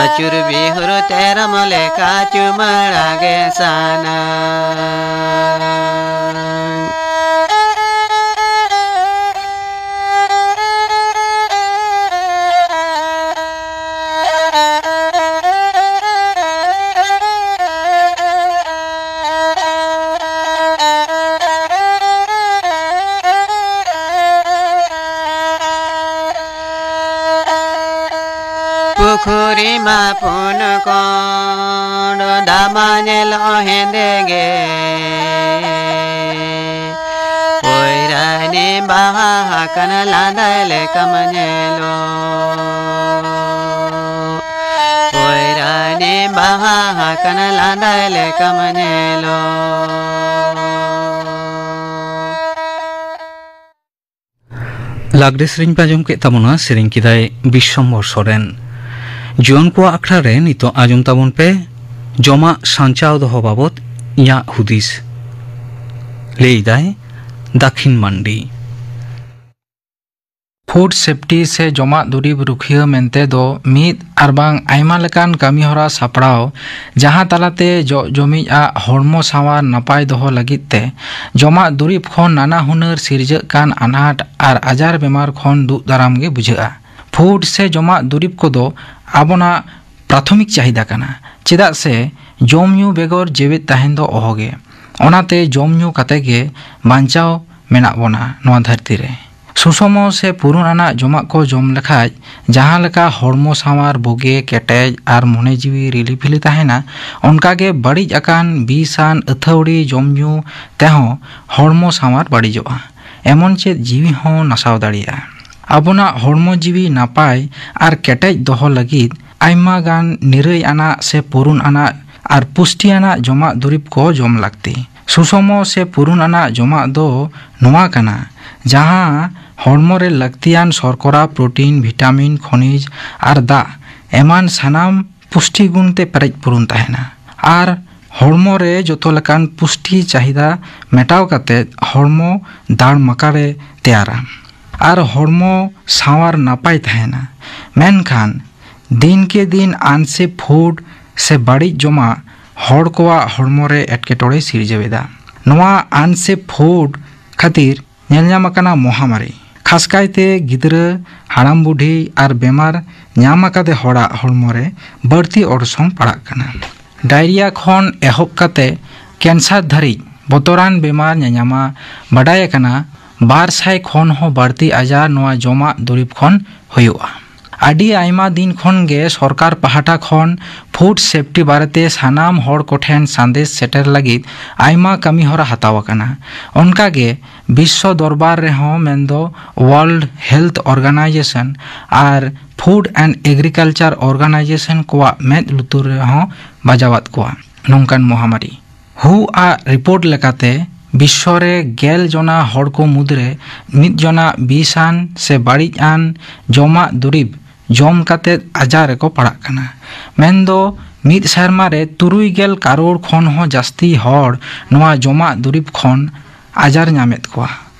ᱟᱹᱪᱩᱨ ᱵᱤᱦᱩᱨ ᱛᱮᱨᱚᱢ ᱞᱮᱠᱟ ᱪᱩᱢᱟᱹᱲᱟ ᱜᱮ ᱥᱟᱱᱟ᱾ ᱯᱩᱠᱷᱩᱨᱤ ᱢᱟ ᱯᱩᱱ ᱠᱚᱬ, ᱫᱟᱜ ᱢᱟ ᱧᱮᱞᱚᱜ ᱦᱮᱸᱫᱮ ᱜᱮ᱾ ᱯᱚᱭᱨᱟᱱᱤ ᱵᱟᱦᱟ ᱟᱠᱟᱱ ᱞᱟᱸᱫᱟ ᱞᱮᱠᱟᱢ ᱧᱮᱞᱚᱜ᱾ ᱯᱚᱭᱨᱟᱱᱤ ᱵᱟᱦᱟ ᱟᱠᱟᱱ ᱞᱟᱸᱫᱟ ᱞᱮᱠᱟᱢ ᱧᱮᱞᱚᱜ᱾ ᱞᱟᱜᱽᱲᱮ ᱥᱮᱨᱮᱧ ᱯᱮ ᱟᱸᱡᱚᱢ ᱠᱮᱫ ᱛᱟᱵᱚᱱᱟ, ᱥᱮᱨᱮᱧ ᱠᱮᱫᱟᱭ ᱵᱤᱥᱥᱚᱢᱵᱚᱨ ᱥᱚᱨᱮᱱ᱾ ᱡᱩᱣᱟᱹᱱ ᱠᱚᱣᱟᱜ ᱟᱠᱷᱲᱟ ᱨᱮ ᱱᱤᱛᱚᱜ ᱟᱸᱡᱚᱢ ᱛᱟᱵᱚᱱ ᱯᱮ ᱡᱚᱢᱟᱜ ᱥᱟᱧᱪᱟᱣ ᱫᱚᱦᱚ ᱵᱟᱵᱚᱛ ᱤᱧᱟᱹᱜ ᱦᱩᱫᱤᱥ᱾ ᱞᱟᱹᱭᱫᱟᱭ ᱫᱟᱠᱷᱤᱱ ᱢᱟᱱᱰᱤ᱾ ᱯᱷᱩᱰ ᱥᱮᱯᱴᱤ ᱥᱮ ᱡᱚᱢᱟᱜ ᱫᱩᱨᱤᱵ ᱨᱩᱠᱷᱤᱭᱟᱹ ᱢᱮᱱᱛᱮ ᱫᱚ ᱢᱤᱫ ᱟᱨ ᱵᱟᱝ ᱟᱭᱢᱟ ᱞᱮᱠᱟᱱ ᱠᱟᱹᱢᱤᱦᱚᱨᱟ ᱥᱟᱯᱲᱟᱣ, ᱡᱟᱦᱟᱸ ᱛᱟᱞᱟᱛᱮ ᱡᱚᱜ ᱡᱚᱢᱤᱡ ᱟᱜ ᱦᱚᱲᱢᱚ ᱥᱟᱶᱟᱨ ᱱᱟᱯᱟᱭ ᱫᱚᱦᱚ ᱞᱟᱹᱜᱤᱫ ᱛᱮ ᱡᱚᱢᱟᱜ ᱫᱩᱨᱤᱵ ᱠᱷᱚᱱ ᱱᱟᱱᱟ ᱦᱩᱱᱟᱹᱨ ᱥᱤᱨᱡᱟᱹᱜ ᱠᱟᱱ ᱟᱱᱟᱴ ᱟᱨ ᱟᱡᱟᱨ ᱵᱮᱢᱟᱨ ᱠᱷᱚᱱ ᱫᱩᱜ ᱫᱟᱨᱟᱢ ᱜᱮ ᱵᱩᱡᱷᱟᱹᱜᱼᱟ᱾ ᱯᱷᱩᱰ ᱥᱮ ᱡᱚᱢᱟᱜ ᱫᱩᱨᱤᱵ ᱠᱚᱫᱚ ᱟᱵᱚᱱᱟᱜ ᱯᱨᱟᱛᱷᱚᱢᱤᱠ ᱪᱟᱦᱤᱫᱟ ᱠᱟᱱᱟ, ᱪᱮᱫᱟᱜ ᱥᱮ ᱡᱚᱢ ᱧᱩ ᱵᱮᱜᱚᱨ ᱡᱮᱣᱮᱫ ᱛᱟᱦᱮᱱ ᱫᱚ ᱚᱦᱚᱜᱮ᱾ ᱚᱱᱟᱛᱮ ᱡᱚᱢ ᱧᱩ ᱠᱟᱛᱮ ᱜᱮ ᱵᱟᱧᱪᱟᱣ ᱢᱮᱱᱟᱜ ᱵᱚᱱᱟ ᱱᱚᱣᱟ ᱫᱷᱟᱹᱨᱛᱤ ᱨᱮ᱾ ᱥᱩᱥᱚᱢᱚ ᱥᱮ ᱯᱩᱨᱩᱱ ᱟᱱᱟᱜ ᱡᱚᱢᱟᱜ ᱠᱚ ᱡᱚᱢ ᱞᱮᱠᱷᱟᱡ ᱡᱟᱦᱟᱸ ᱞᱮᱠᱟ ᱦᱚᱲᱢᱚ ᱥᱟᱶᱟᱨ ᱵᱩᱜᱤ, ᱠᱮᱴᱮᱡ ᱟᱨ ᱢᱚᱱᱮ ᱡᱤᱣᱤ ᱨᱤᱞᱤᱯᱷᱤᱞᱤ ᱛᱟᱦᱮᱱᱟ, ᱚᱱᱠᱟᱜᱮ ᱵᱟᱹᱲᱤᱡ ᱟᱠᱟᱱ ᱵᱤᱥ ᱟᱱ ᱟᱹᱛᱷᱟᱹᱣᱲᱤ ᱡᱚᱢ ᱧᱩ ᱛᱮᱦᱚᱸ ᱦᱚᱲᱢᱚ ᱥᱟᱶᱟᱨ ᱵᱟᱹᱲᱤᱡᱚᱜᱼᱟ᱾ ᱮᱢᱚᱱ ᱪᱮᱫ ᱡᱤᱣᱤ ᱦᱚᱸ ᱱᱟᱥᱟᱣ ᱫᱟᱲᱮᱭᱟᱜᱼᱟ᱾ ᱟᱵᱚᱱᱟᱜ ᱦᱚᱲᱢᱚ ᱡᱤᱣᱤ ᱱᱟᱯᱟᱭ ᱟᱨ ᱠᱮᱴᱮᱡ ᱫᱚᱦᱚ ᱞᱟᱹᱜᱤᱫ ᱟᱭᱢᱟ ᱜᱟᱱ ᱱᱤᱨᱟᱹᱭ ᱟᱱᱟᱜ ᱥᱮ ᱯᱩᱨᱩᱱ ᱟᱱᱟᱜ ᱟᱨ ᱯᱩᱥᱴᱤ ᱟᱱᱟᱜ ᱡᱚᱢᱟᱜ ᱫᱩᱨᱤᱵ ᱠᱚ ᱡᱚᱢ ᱞᱟᱹᱠᱛᱤ᱾ ᱥᱩᱥᱚᱢᱚ ᱥᱮ ᱯᱩᱨᱩᱱ ᱟᱱᱟᱜ ᱡᱚᱢᱟᱜ ᱫᱚ ᱱᱚᱣᱟ ᱠᱟᱱᱟ, ᱡᱟᱦᱟᱸ ᱦᱚᱲᱢᱚ ᱨᱮ ᱞᱟᱹᱠᱛᱤᱭᱟᱱ ᱥᱚᱨᱠᱚᱨᱟ, ᱯᱨᱳᱴᱤᱱ, ᱵᱷᱤᱴᱟᱢᱤᱱ, ᱠᱷᱚᱱᱤᱡᱽ ᱟᱨ ᱫᱟᱜ ᱮᱢᱟᱱ ᱥᱟᱱᱟᱢ ᱯᱩᱥᱴᱤ ᱜᱩᱱ ᱛᱮ ᱯᱮᱨᱮᱡ ᱯᱩᱨᱩᱱ ᱛᱟᱦᱮᱱᱟ ᱟᱨ ᱦᱚᱲᱢᱚ ᱨᱮ ᱡᱚᱛᱚ ᱞᱮᱠᱟᱱ ᱯᱩᱥᱴᱤ ᱪᱟᱦᱤᱫᱟ ᱢᱮᱴᱟᱣ ᱠᱟᱛᱮ ᱦᱚᱲᱢᱚ ᱫᱟᱲ ᱢᱟᱠᱟᱲᱮ ᱛᱮᱭᱟᱨᱟ᱾ ᱟᱨ ᱦᱚᱲᱢᱚ ᱥᱟᱶᱟᱨ ᱱᱟᱯᱟᱭ ᱛᱟᱦᱮᱱᱟ᱾ ᱢᱮᱱᱠᱷᱟᱱ ᱫᱤᱱ ᱠᱮ ᱫᱤᱱ ᱟᱱᱥᱮᱯ ᱯᱷᱩᱰ ᱥᱮ ᱵᱟᱹᱲᱤᱡ ᱡᱚᱢᱟᱜ ᱦᱚᱲ ᱠᱚᱣᱟᱜ ᱦᱚᱲᱢᱚ ᱨᱮ ᱮᱴᱠᱮᱴᱚᱬᱮ ᱥᱤᱨᱡᱟᱹᱣ ᱮᱫᱟ᱾ ᱱᱚᱣᱟ ᱟᱱᱥᱮᱯ ᱯᱷᱩᱰ ᱠᱷᱟᱹᱛᱤᱨ ᱧᱮᱞ ᱧᱟᱢ ᱟᱠᱟᱱᱟ ᱢᱚᱦᱟᱢᱟᱨᱤ, ᱠᱷᱟᱥ ᱠᱟᱭᱛᱮ ᱜᱤᱫᱽᱨᱟᱹ, ᱦᱟᱲᱟᱢ ᱵᱩᱰᱷᱤ ᱟᱨ ᱵᱮᱢᱟᱨ ᱧᱟᱢ ᱟᱠᱟᱫᱮ ᱦᱚᱲᱟᱜ ᱦᱚᱲᱢᱚ ᱨᱮ ᱵᱟᱹᱲᱛᱤ ᱚᱨᱥᱚᱝ ᱯᱟᱲᱟᱜ ᱠᱟᱱᱟ᱾ ᱰᱟᱭᱨᱤᱭᱟ ᱠᱷᱚᱱ ᱮᱦᱚᱵ ᱠᱟᱛᱮ ᱠᱮᱱᱥᱟᱨ ᱫᱷᱟᱹᱨᱤᱡ ᱵᱚᱛᱚᱨᱟᱱ ᱵᱮᱢᱟᱨ ᱧᱟᱧᱟᱢᱟ᱾ ᱵᱟᱰᱟᱭ ᱟᱠᱟᱱᱟ, ᱵᱟᱨ ᱥᱟᱭ ᱠᱷᱚᱱ ᱦᱚᱸ ᱵᱟᱹᱲᱛᱤ ᱟᱡᱟᱨ ᱱᱚᱣᱟ ᱡᱚᱢᱟᱜ ᱫᱩᱨᱤᱵ ᱠᱷᱚᱱ ᱦᱩᱭᱩᱜᱼᱟ᱾ ᱟᱹᱰᱤ ᱟᱭᱢᱟ ᱫᱤᱱ ᱠᱷᱚᱱ ᱜᱮ ᱥᱚᱨᱠᱟᱨ ᱯᱟᱦᱴᱟ ᱠᱷᱚᱱ ᱯᱷᱩᱰ ᱥᱮᱯᱴᱤ ᱵᱟᱨᱮᱛᱮ ᱥᱟᱱᱟᱢ ᱦᱚᱲ ᱠᱚᱴᱷᱮᱱ ᱥᱟᱸᱫᱮᱥ ᱥᱮᱴᱮᱨ ᱞᱟᱹᱜᱤᱫ ᱟᱭᱢᱟ ᱠᱟᱹᱢᱤ ᱦᱚᱨᱟ ᱦᱟᱛᱟᱣ ᱟᱠᱟᱱᱟ᱾ ᱚᱱᱠᱟ ᱜᱮ ᱵᱤᱥᱥᱚ ᱫᱚᱨᱵᱟᱨ ᱨᱮᱦᱚᱸ, ᱢᱮᱱᱫᱚ World Health Organization R Food and Agriculture Organization ᱠᱚᱣᱟᱜ ᱢᱮᱫ ᱞᱩᱛᱩᱨ ᱨᱮᱦᱚᱸ ᱵᱟᱡᱟᱣᱟᱫ ᱠᱚᱣᱟ ᱱᱚᱝᱠᱟᱱ ᱢᱚᱦᱟᱢᱟᱨᱤ᱾ ᱦᱩ ᱟᱜ ᱨᱤᱯᱳᱨᱴ ᱞᱮᱠᱟᱛᱮ, ᱵᱤᱥᱥᱚ ᱨᱮ ᱜᱮᱞ ᱡᱚᱱᱟ ᱦᱚᱲ ᱠᱚ ᱢᱩᱫᱽᱨᱮ ᱢᱤᱫ ᱡᱚᱱᱟ ᱵᱤᱥᱟᱱ ᱥᱮ ᱵᱟᱹᱲᱤᱡ ᱟᱱ ᱡᱚᱢᱟᱜ ᱫᱩᱨᱤᱵᱽ ᱡᱚᱢ ᱠᱟᱛᱮ ᱟᱡᱟᱨ ᱨᱮᱠᱚ ᱯᱟᱲᱟᱜ ᱠᱟᱱᱟ᱾ ᱢᱮᱱᱫᱚ ᱢᱤᱫ ᱥᱮᱨᱢᱟ ᱨᱮ ᱛᱩᱨᱩᱭ ᱜᱮᱞ ᱠᱟᱨᱳᱲ ᱠᱷᱚᱱ ᱦᱚᱸ ᱡᱟᱹᱥᱛᱤ ᱦᱚᱲ ᱱᱚᱣᱟ ᱡᱚᱢᱟᱜ ᱫᱩᱨᱤᱵᱽ ᱠᱷᱚᱱ ᱟᱡᱟᱨ ᱧᱟᱢᱮᱫ ᱠᱚᱣᱟ᱾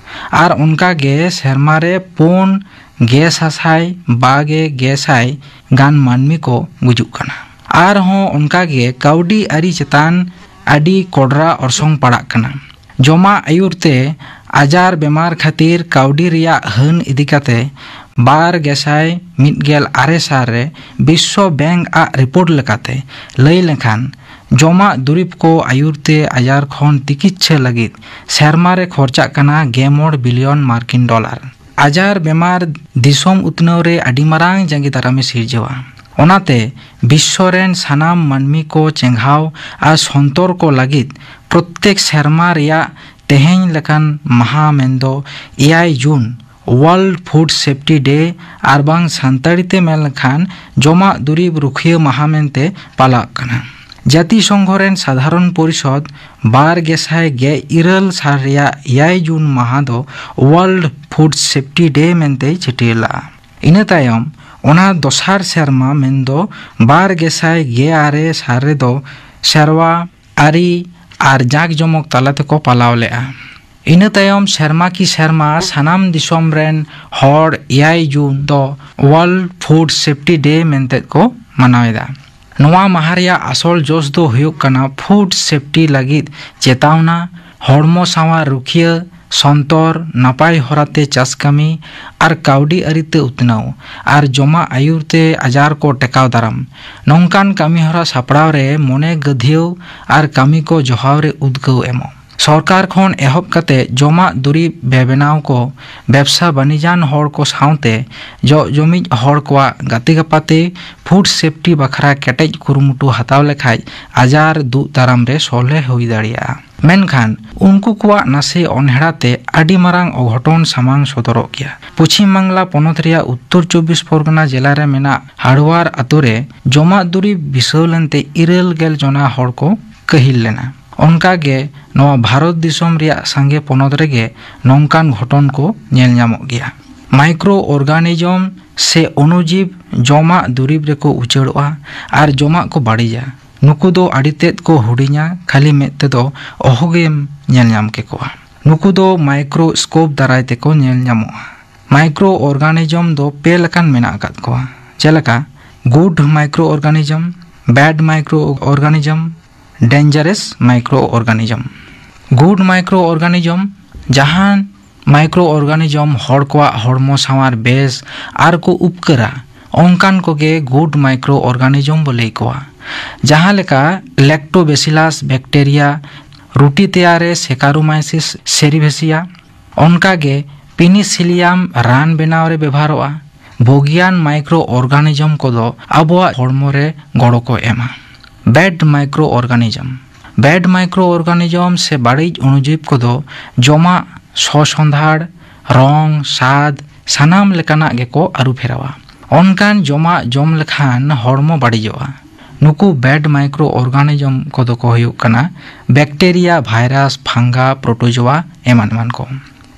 ᱟᱨ ᱚᱱᱠᱟ ᱜᱮ ᱥᱮᱨᱢᱟ ᱨᱮ ᱯᱩᱱ ᱜᱮ ᱥᱟᱥᱟᱭ ᱵᱟᱜᱮ ᱜᱮᱥᱟᱭ ᱜᱟᱱ ᱢᱟᱹᱱᱢᱤ ᱠᱚ ᱜᱩᱡᱩᱜ ᱠᱟᱱᱟ᱾ ᱟᱨᱦᱚᱸ ᱚᱱᱠᱟ ᱜᱮ ᱠᱟᱹᱣᱰᱤ ᱟᱹᱨᱤ ᱪᱮᱛᱟᱱ ᱟᱹᱰᱤ ᱠᱚᱰᱨᱟ ᱚᱨᱥᱚᱝ ᱯᱟᱲᱟᱜ ᱠᱟᱱᱟ᱾ ᱡᱚᱢᱟᱜ ᱟᱹᱭᱩᱨ ᱛᱮ ᱟᱡᱟᱨ ᱵᱮᱢᱟᱨ ᱠᱷᱟᱹᱛᱤᱨ ᱠᱟᱹᱣᱰᱤ ᱨᱮᱭᱟᱜ ᱦᱟᱹᱱ ᱤᱫᱤ ᱠᱟᱛᱮ ᱵᱟᱨ ᱜᱮᱥᱟᱭ ᱢᱤᱫ ᱜᱮᱞ ᱟᱨᱮ ᱥᱟᱞ ᱨᱮ ᱵᱤᱥᱥᱚ ᱵᱮᱝᱠ ᱟᱜ ᱨᱤᱯᱳᱨᱴ ᱞᱮᱠᱟᱛᱮ ᱞᱟᱹᱭ ᱞᱮᱠᱷᱟᱱ, ᱡᱚᱢᱟᱜ ᱫᱩᱨᱤᱵᱽ ᱠᱚ ᱟᱹᱭᱩᱨ ᱛᱮ ᱟᱡᱟᱨ ᱠᱷᱚᱱ ᱛᱤᱠᱤᱪᱪᱷᱟᱹ ᱞᱟᱹᱜᱤᱫ ᱥᱮᱨᱢᱟ ᱨᱮ ᱠᱷᱚᱨᱪᱟᱜ ᱠᱟᱱᱟ ᱜᱮᱞ ᱢᱚᱬᱮ ᱵᱤᱞᱤᱭᱚᱱ ᱢᱟᱨᱠᱤᱱ ᱰᱚᱞᱟᱨ᱾ ᱟᱡᱟᱨ ᱵᱮᱢᱟᱨ ᱫᱤᱥᱚᱢ ᱩᱛᱱᱟᱹᱣ ᱨᱮ ᱟᱹᱰᱤ ᱢᱟᱨᱟᱝ ᱡᱟᱸᱜᱮ ᱫᱟᱨᱟᱢᱮ ᱥᱤᱨᱡᱟᱹᱣᱟ᱾ ᱚᱱᱟᱛᱮ ᱵᱤᱥᱥᱚ ᱨᱮᱱ ᱥᱟᱱᱟᱢ ᱢᱟᱹᱱᱢᱤ ᱠᱚ ᱪᱮᱸᱜᱷᱟᱣ ᱟᱨ ᱥᱚᱱᱛᱚᱨ ᱠᱚ ᱞᱟᱹᱜᱤᱫ ᱯᱨᱚᱛᱛᱮᱠ ᱥᱮᱨᱢᱟ ᱨᱮᱭᱟᱜ ᱛᱮᱦᱮᱧ ᱞᱮᱠᱟᱱ ᱢᱟᱦᱟ ᱢᱮᱱᱫᱚ ᱮᱭᱟᱭ ᱡᱩᱱ World Food Safety Day ᱟᱨ ᱵᱟᱝ ᱥᱟᱱᱛᱟᱲᱤ ᱛᱮ ᱢᱮᱱ ᱞᱮᱠᱷᱟᱱ ᱡᱚᱢᱟᱜ ᱫᱩᱨᱤᱵᱽ ᱨᱩᱠᱷᱤᱭᱟᱹ ᱢᱟᱦᱟ ᱢᱮᱱᱛᱮ ᱯᱟᱞᱟᱜ ᱠᱟᱱᱟ᱾ ᱡᱟᱹᱛᱤ ᱥᱚᱝᱜᱷᱚ ᱨᱮᱱ ᱥᱟᱫᱷᱟᱨᱚᱱ ᱯᱚᱨᱤᱥᱚᱫᱽ ᱵᱟᱨ ᱜᱮᱥᱟᱭ ᱜᱮᱞ ᱤᱨᱟᱹᱞ ᱥᱟᱞ ᱨᱮᱭᱟᱜ ᱮᱭᱟᱭ ᱡᱩᱱ ᱢᱟᱦᱟ ᱫᱚ World Food Safety Day ᱢᱮᱱᱛᱮᱭ ᱪᱷᱟᱹᱴᱭᱟᱹᱨ ᱞᱟᱜᱼᱟ᱾ ᱤᱱᱟᱹ ᱛᱟᱭᱚᱢ ᱚᱱᱟ ᱫᱚᱥᱟᱨ ᱥᱮᱨᱢᱟ ᱢᱮᱱᱫᱚ ᱵᱟᱨ ᱜᱮᱥᱟᱭ ᱜᱮᱞ ᱟᱨᱮ ᱥᱟᱞ ᱨᱮᱫᱚ ᱥᱮᱨᱣᱟ, ᱟᱹᱨᱤ ᱟᱨ ᱡᱟᱸᱠ ᱡᱚᱢᱚᱠ ᱛᱟᱞᱟ ᱛᱮᱠᱚ ᱯᱟᱞᱟᱣ ᱞᱮᱫᱼᱟ᱾ ᱤᱱᱟᱹ ᱛᱟᱭᱚᱢ ᱥᱮᱨᱢᱟ ᱠᱤ ᱥᱮᱨᱢᱟ ᱥᱟᱱᱟᱢ ᱫᱤᱥᱚᱢ ᱨᱮᱱ ᱦᱚᱲ ᱮᱭᱟᱭ ᱡᱩᱱ ᱫᱚ World Food Safety Day ᱢᱮᱱᱛᱮ ᱠᱚ ᱢᱟᱱᱟᱣ ᱮᱫᱟ᱾ ᱱᱚᱣᱟ ᱢᱟᱦᱟ ᱨᱮᱭᱟᱜ ᱟᱥᱚᱞ ᱡᱚᱥ ᱫᱚ ᱦᱩᱭᱩᱜ ᱠᱟᱱᱟ ᱯᱷᱩᱰ ᱥᱮᱯᱴᱤ ᱞᱟᱹᱜᱤᱫ ᱪᱮᱛᱟᱣᱱᱟ, ᱦᱚᱲᱢᱚ ᱥᱟᱶᱟᱨ ᱨᱩᱠᱷᱤᱭᱟᱹ, ᱥᱚᱱᱛᱚᱨ, ᱱᱟᱯᱟᱭ ᱦᱚᱨᱟᱛᱮ ᱪᱟᱥ ᱠᱟᱹᱢᱤ ᱟᱨ ᱠᱟᱹᱣᱰᱤ ᱟᱹᱨᱤᱛᱮ ᱩᱛᱱᱟᱹᱣ ᱟᱨ ᱡᱚᱢᱟᱜ ᱟᱹᱭᱩᱨ ᱛᱮ ᱟᱡᱟᱨ ᱠᱚ ᱴᱮᱠᱟᱣ ᱫᱟᱨᱟᱢ᱾ ᱱᱚᱝᱠᱟᱱ ᱠᱟᱹᱢᱤᱦᱚᱨᱟ ᱥᱟᱯᱲᱟᱣ ᱨᱮ ᱢᱚᱱᱮ ᱜᱟᱹᱫᱷᱭᱟᱹᱣ ᱟᱨ ᱠᱟᱹᱢᱤ ᱠᱚ ᱡᱚᱦᱟᱣ ᱨᱮ ᱩᱫᱽᱜᱟᱹᱣ ᱮᱢᱚᱜ᱾ ᱥᱚᱨᱠᱟᱨ ᱠᱷᱚᱱ ᱮᱦᱚᱵ ᱠᱟᱛᱮ ᱡᱚᱢᱟᱜ ᱫᱩᱨᱤᱵ ᱵᱮᱵᱮᱱᱟᱣ ᱠᱚ, ᱵᱮᱵᱥᱟ ᱵᱟᱹᱱᱤᱡᱟᱱ ᱦᱚᱲ ᱠᱚ ᱥᱟᱶᱛᱮ ᱡᱚᱜ ᱡᱚᱢᱤᱡ ᱦᱚᱲ ᱠᱚᱣᱟᱜ ᱜᱟᱛᱮ ᱜᱟᱯᱟᱛᱮ ᱯᱷᱩᱰ ᱥᱮᱯᱴᱤ ᱵᱟᱠᱷᱨᱟ ᱠᱮᱴᱮᱡ ᱠᱩᱨᱩᱢᱩᱴᱩ ᱦᱟᱛᱟᱣ ᱞᱮᱠᱷᱟᱡ ᱟᱡᱟᱨ ᱫᱩᱜ ᱫᱟᱨᱟᱢ ᱨᱮ ᱥᱚᱞᱦᱮ ᱦᱩᱭ ᱫᱟᱲᱮᱭᱟᱜᱼᱟ᱾ ᱢᱮᱱᱠᱷᱟᱱ ᱩᱱᱠᱩ ᱠᱚᱣᱟᱜ ᱱᱟᱥᱮ ᱚᱱᱦᱮᱲᱟ ᱛᱮ ᱟᱹᱰᱤ ᱢᱟᱨᱟᱝ ᱚᱜᱷᱚᱴᱚᱱ ᱥᱟᱢᱟᱝ ᱥᱚᱫᱚᱨᱚᱜ ᱜᱮᱭᱟ᱾ ᱯᱚᱪᱷᱤᱢ ᱵᱟᱝᱞᱟ ᱯᱚᱱᱚᱛ ᱨᱮᱭᱟᱜ ᱩᱛᱛᱚᱨ ᱪᱚᱵᱵᱤᱥ ᱯᱚᱨᱜᱚᱱᱟ ᱡᱮᱞᱟ ᱨᱮ ᱢᱮᱱᱟᱜ ᱦᱟᱲᱣᱟᱨ ᱟᱛᱳ ᱨᱮ ᱡᱚᱢᱟᱜ ᱫᱩᱨᱤᱵ ᱵᱤᱥᱟᱹᱣ ᱞᱮᱱᱛᱮ ᱤᱨᱟᱹᱞ ᱜᱮᱞ ᱡᱚᱱᱟ ᱦᱚᱲ ᱠᱚ ᱠᱟᱹᱦᱤᱞ ᱞᱮᱱᱟ᱾ ᱚᱱᱠᱟ ᱜᱮ ᱱᱚᱣᱟ ᱵᱷᱟᱨᱚᱛ ᱫᱤᱥᱚᱢ ᱨᱮᱭᱟᱜ ᱥᱟᱸᱜᱮ ᱯᱚᱱᱚᱛ ᱨᱮᱜᱮ ᱱᱚᱝᱠᱟᱱ ᱜᱷᱚᱴᱚᱱ ᱠᱚ ᱧᱮᱞ ᱧᱟᱢᱚᱜ ᱜᱮᱭᱟ᱾ ᱢᱟᱭᱠᱨᱳ ᱚᱨᱜᱟᱱᱤᱡᱚᱢ ᱥᱮ ᱚᱱᱩᱡᱤᱵ ᱡᱚᱢᱟᱜ ᱫᱩᱨᱤᱵ ᱨᱮᱠᱚ ᱩᱪᱟᱹᱲᱚᱜᱼᱟ ᱟᱨ ᱡᱚᱢᱟᱜ ᱠᱚ ᱵᱟᱹᱲᱤᱡᱟ᱾ ᱱᱩᱠᱩ ᱫᱚ ᱟᱹᱰᱤ ᱛᱮᱫ ᱠᱚ ᱦᱩᱰᱤᱧᱟ, ᱠᱷᱟᱹᱞᱤ ᱢᱮᱫ ᱛᱮᱫᱚ ᱚᱦᱚᱜᱮᱢ ᱧᱮᱞ ᱧᱟᱢ ᱠᱮᱠᱚᱣᱟ᱾ ᱱᱩᱠᱩ ᱫᱚ ᱢᱟᱭᱠᱨᱳᱥᱠᱳᱯ ᱫᱟᱨᱟᱭ ᱛᱮᱠᱚ ᱧᱮᱞ ᱧᱟᱢᱚᱜᱼᱟ᱾ ᱢᱟᱭᱠᱨᱳ ᱚᱨᱜᱟᱱᱤᱡᱚᱢ ᱫᱚ ᱯᱮ ᱞᱮᱠᱟᱱ ᱢᱮᱱᱟᱜ ᱟᱠᱟᱫ ᱠᱚᱣᱟ, ᱡᱮᱞᱮᱠᱟ good microorganism, bad microorganism, dangerous microorganism᱾ Good microorganism, ᱡᱟᱦᱟᱸ ᱢᱟᱭᱠᱨᱳ ᱚᱨᱜᱟᱱᱤᱡᱚᱢ ᱦᱚᱲ ᱠᱚᱣᱟᱜ ᱦᱚᱲᱢᱚ ᱥᱟᱶᱟᱨ ᱵᱮᱥ ᱟᱨ ᱠᱚ ᱩᱯᱠᱟᱹᱨᱟ, ᱚᱱᱠᱟᱱ ᱠᱚᱜᱮ good microorganism ᱵᱚ ᱞᱟᱹᱭ ᱠᱚᱣᱟ᱾ ᱡᱟᱦᱟᱸ ᱞᱮᱠᱟ Lactobacillus bacteria, ᱨᱩᱴᱤ ᱛᱮᱭᱟᱨ ᱨᱮ Saccharomyces cerevisiae, ᱚᱱᱠᱟ ᱜᱮ ᱯᱤᱱᱤᱥᱤᱞᱤᱭᱟᱢ ᱨᱟᱱ ᱵᱮᱱᱟᱣ ᱨᱮ ᱵᱮᱵᱷᱟᱨᱚᱜᱼᱟ᱾ ᱵᱩᱜᱤᱭᱟᱱ ᱢᱟᱭᱠᱨᱳ ᱚᱨᱜᱟᱱᱤᱡᱚᱢ ᱠᱚᱫᱚ ᱟᱵᱚᱣᱟᱜ ᱦᱚᱲᱢᱚ ᱨᱮ ᱜᱚᱲᱚ ᱠᱚ ᱮᱢᱟ᱾ Bad microorganism, bad microorganism ᱥᱮ ᱵᱟᱹᱲᱤᱡ ᱚᱬᱩᱡᱤᱵ ᱠᱚᱫᱚ ᱡᱚᱢᱟᱜ ᱥᱚ ᱥᱚᱸᱫᱷᱟᱲ, ᱨᱚᱝ, ᱥᱟᱫ, ᱥᱟᱱᱟᱢ ᱞᱮᱠᱟᱱᱟᱜ ᱜᱮᱠᱚ ᱟᱹᱨᱩ ᱯᱷᱮᱨᱟᱣᱟ᱾ ᱚᱱᱠᱟᱱ ᱡᱚᱢᱟᱜ ᱡᱚᱢ ᱞᱮᱠᱷᱟᱱ ᱦᱚᱲᱢᱚ ᱵᱟᱹᱲᱤᱡᱚᱜᱼᱟ᱾ ᱱᱩᱠᱩ bad microorganism ᱠᱚᱫᱚ ᱠᱚ ᱦᱩᱭᱩᱜ ᱠᱟᱱᱟ ᱵᱮᱠᱴᱮᱨᱤᱭᱟ, ᱵᱷᱟᱭᱨᱟᱥ, ᱯᱷᱟᱝᱜᱟ, ᱯᱨᱳᱴᱳᱡᱳᱣᱟ ᱮᱢᱟᱱ ᱮᱢᱟᱱ ᱠᱚ᱾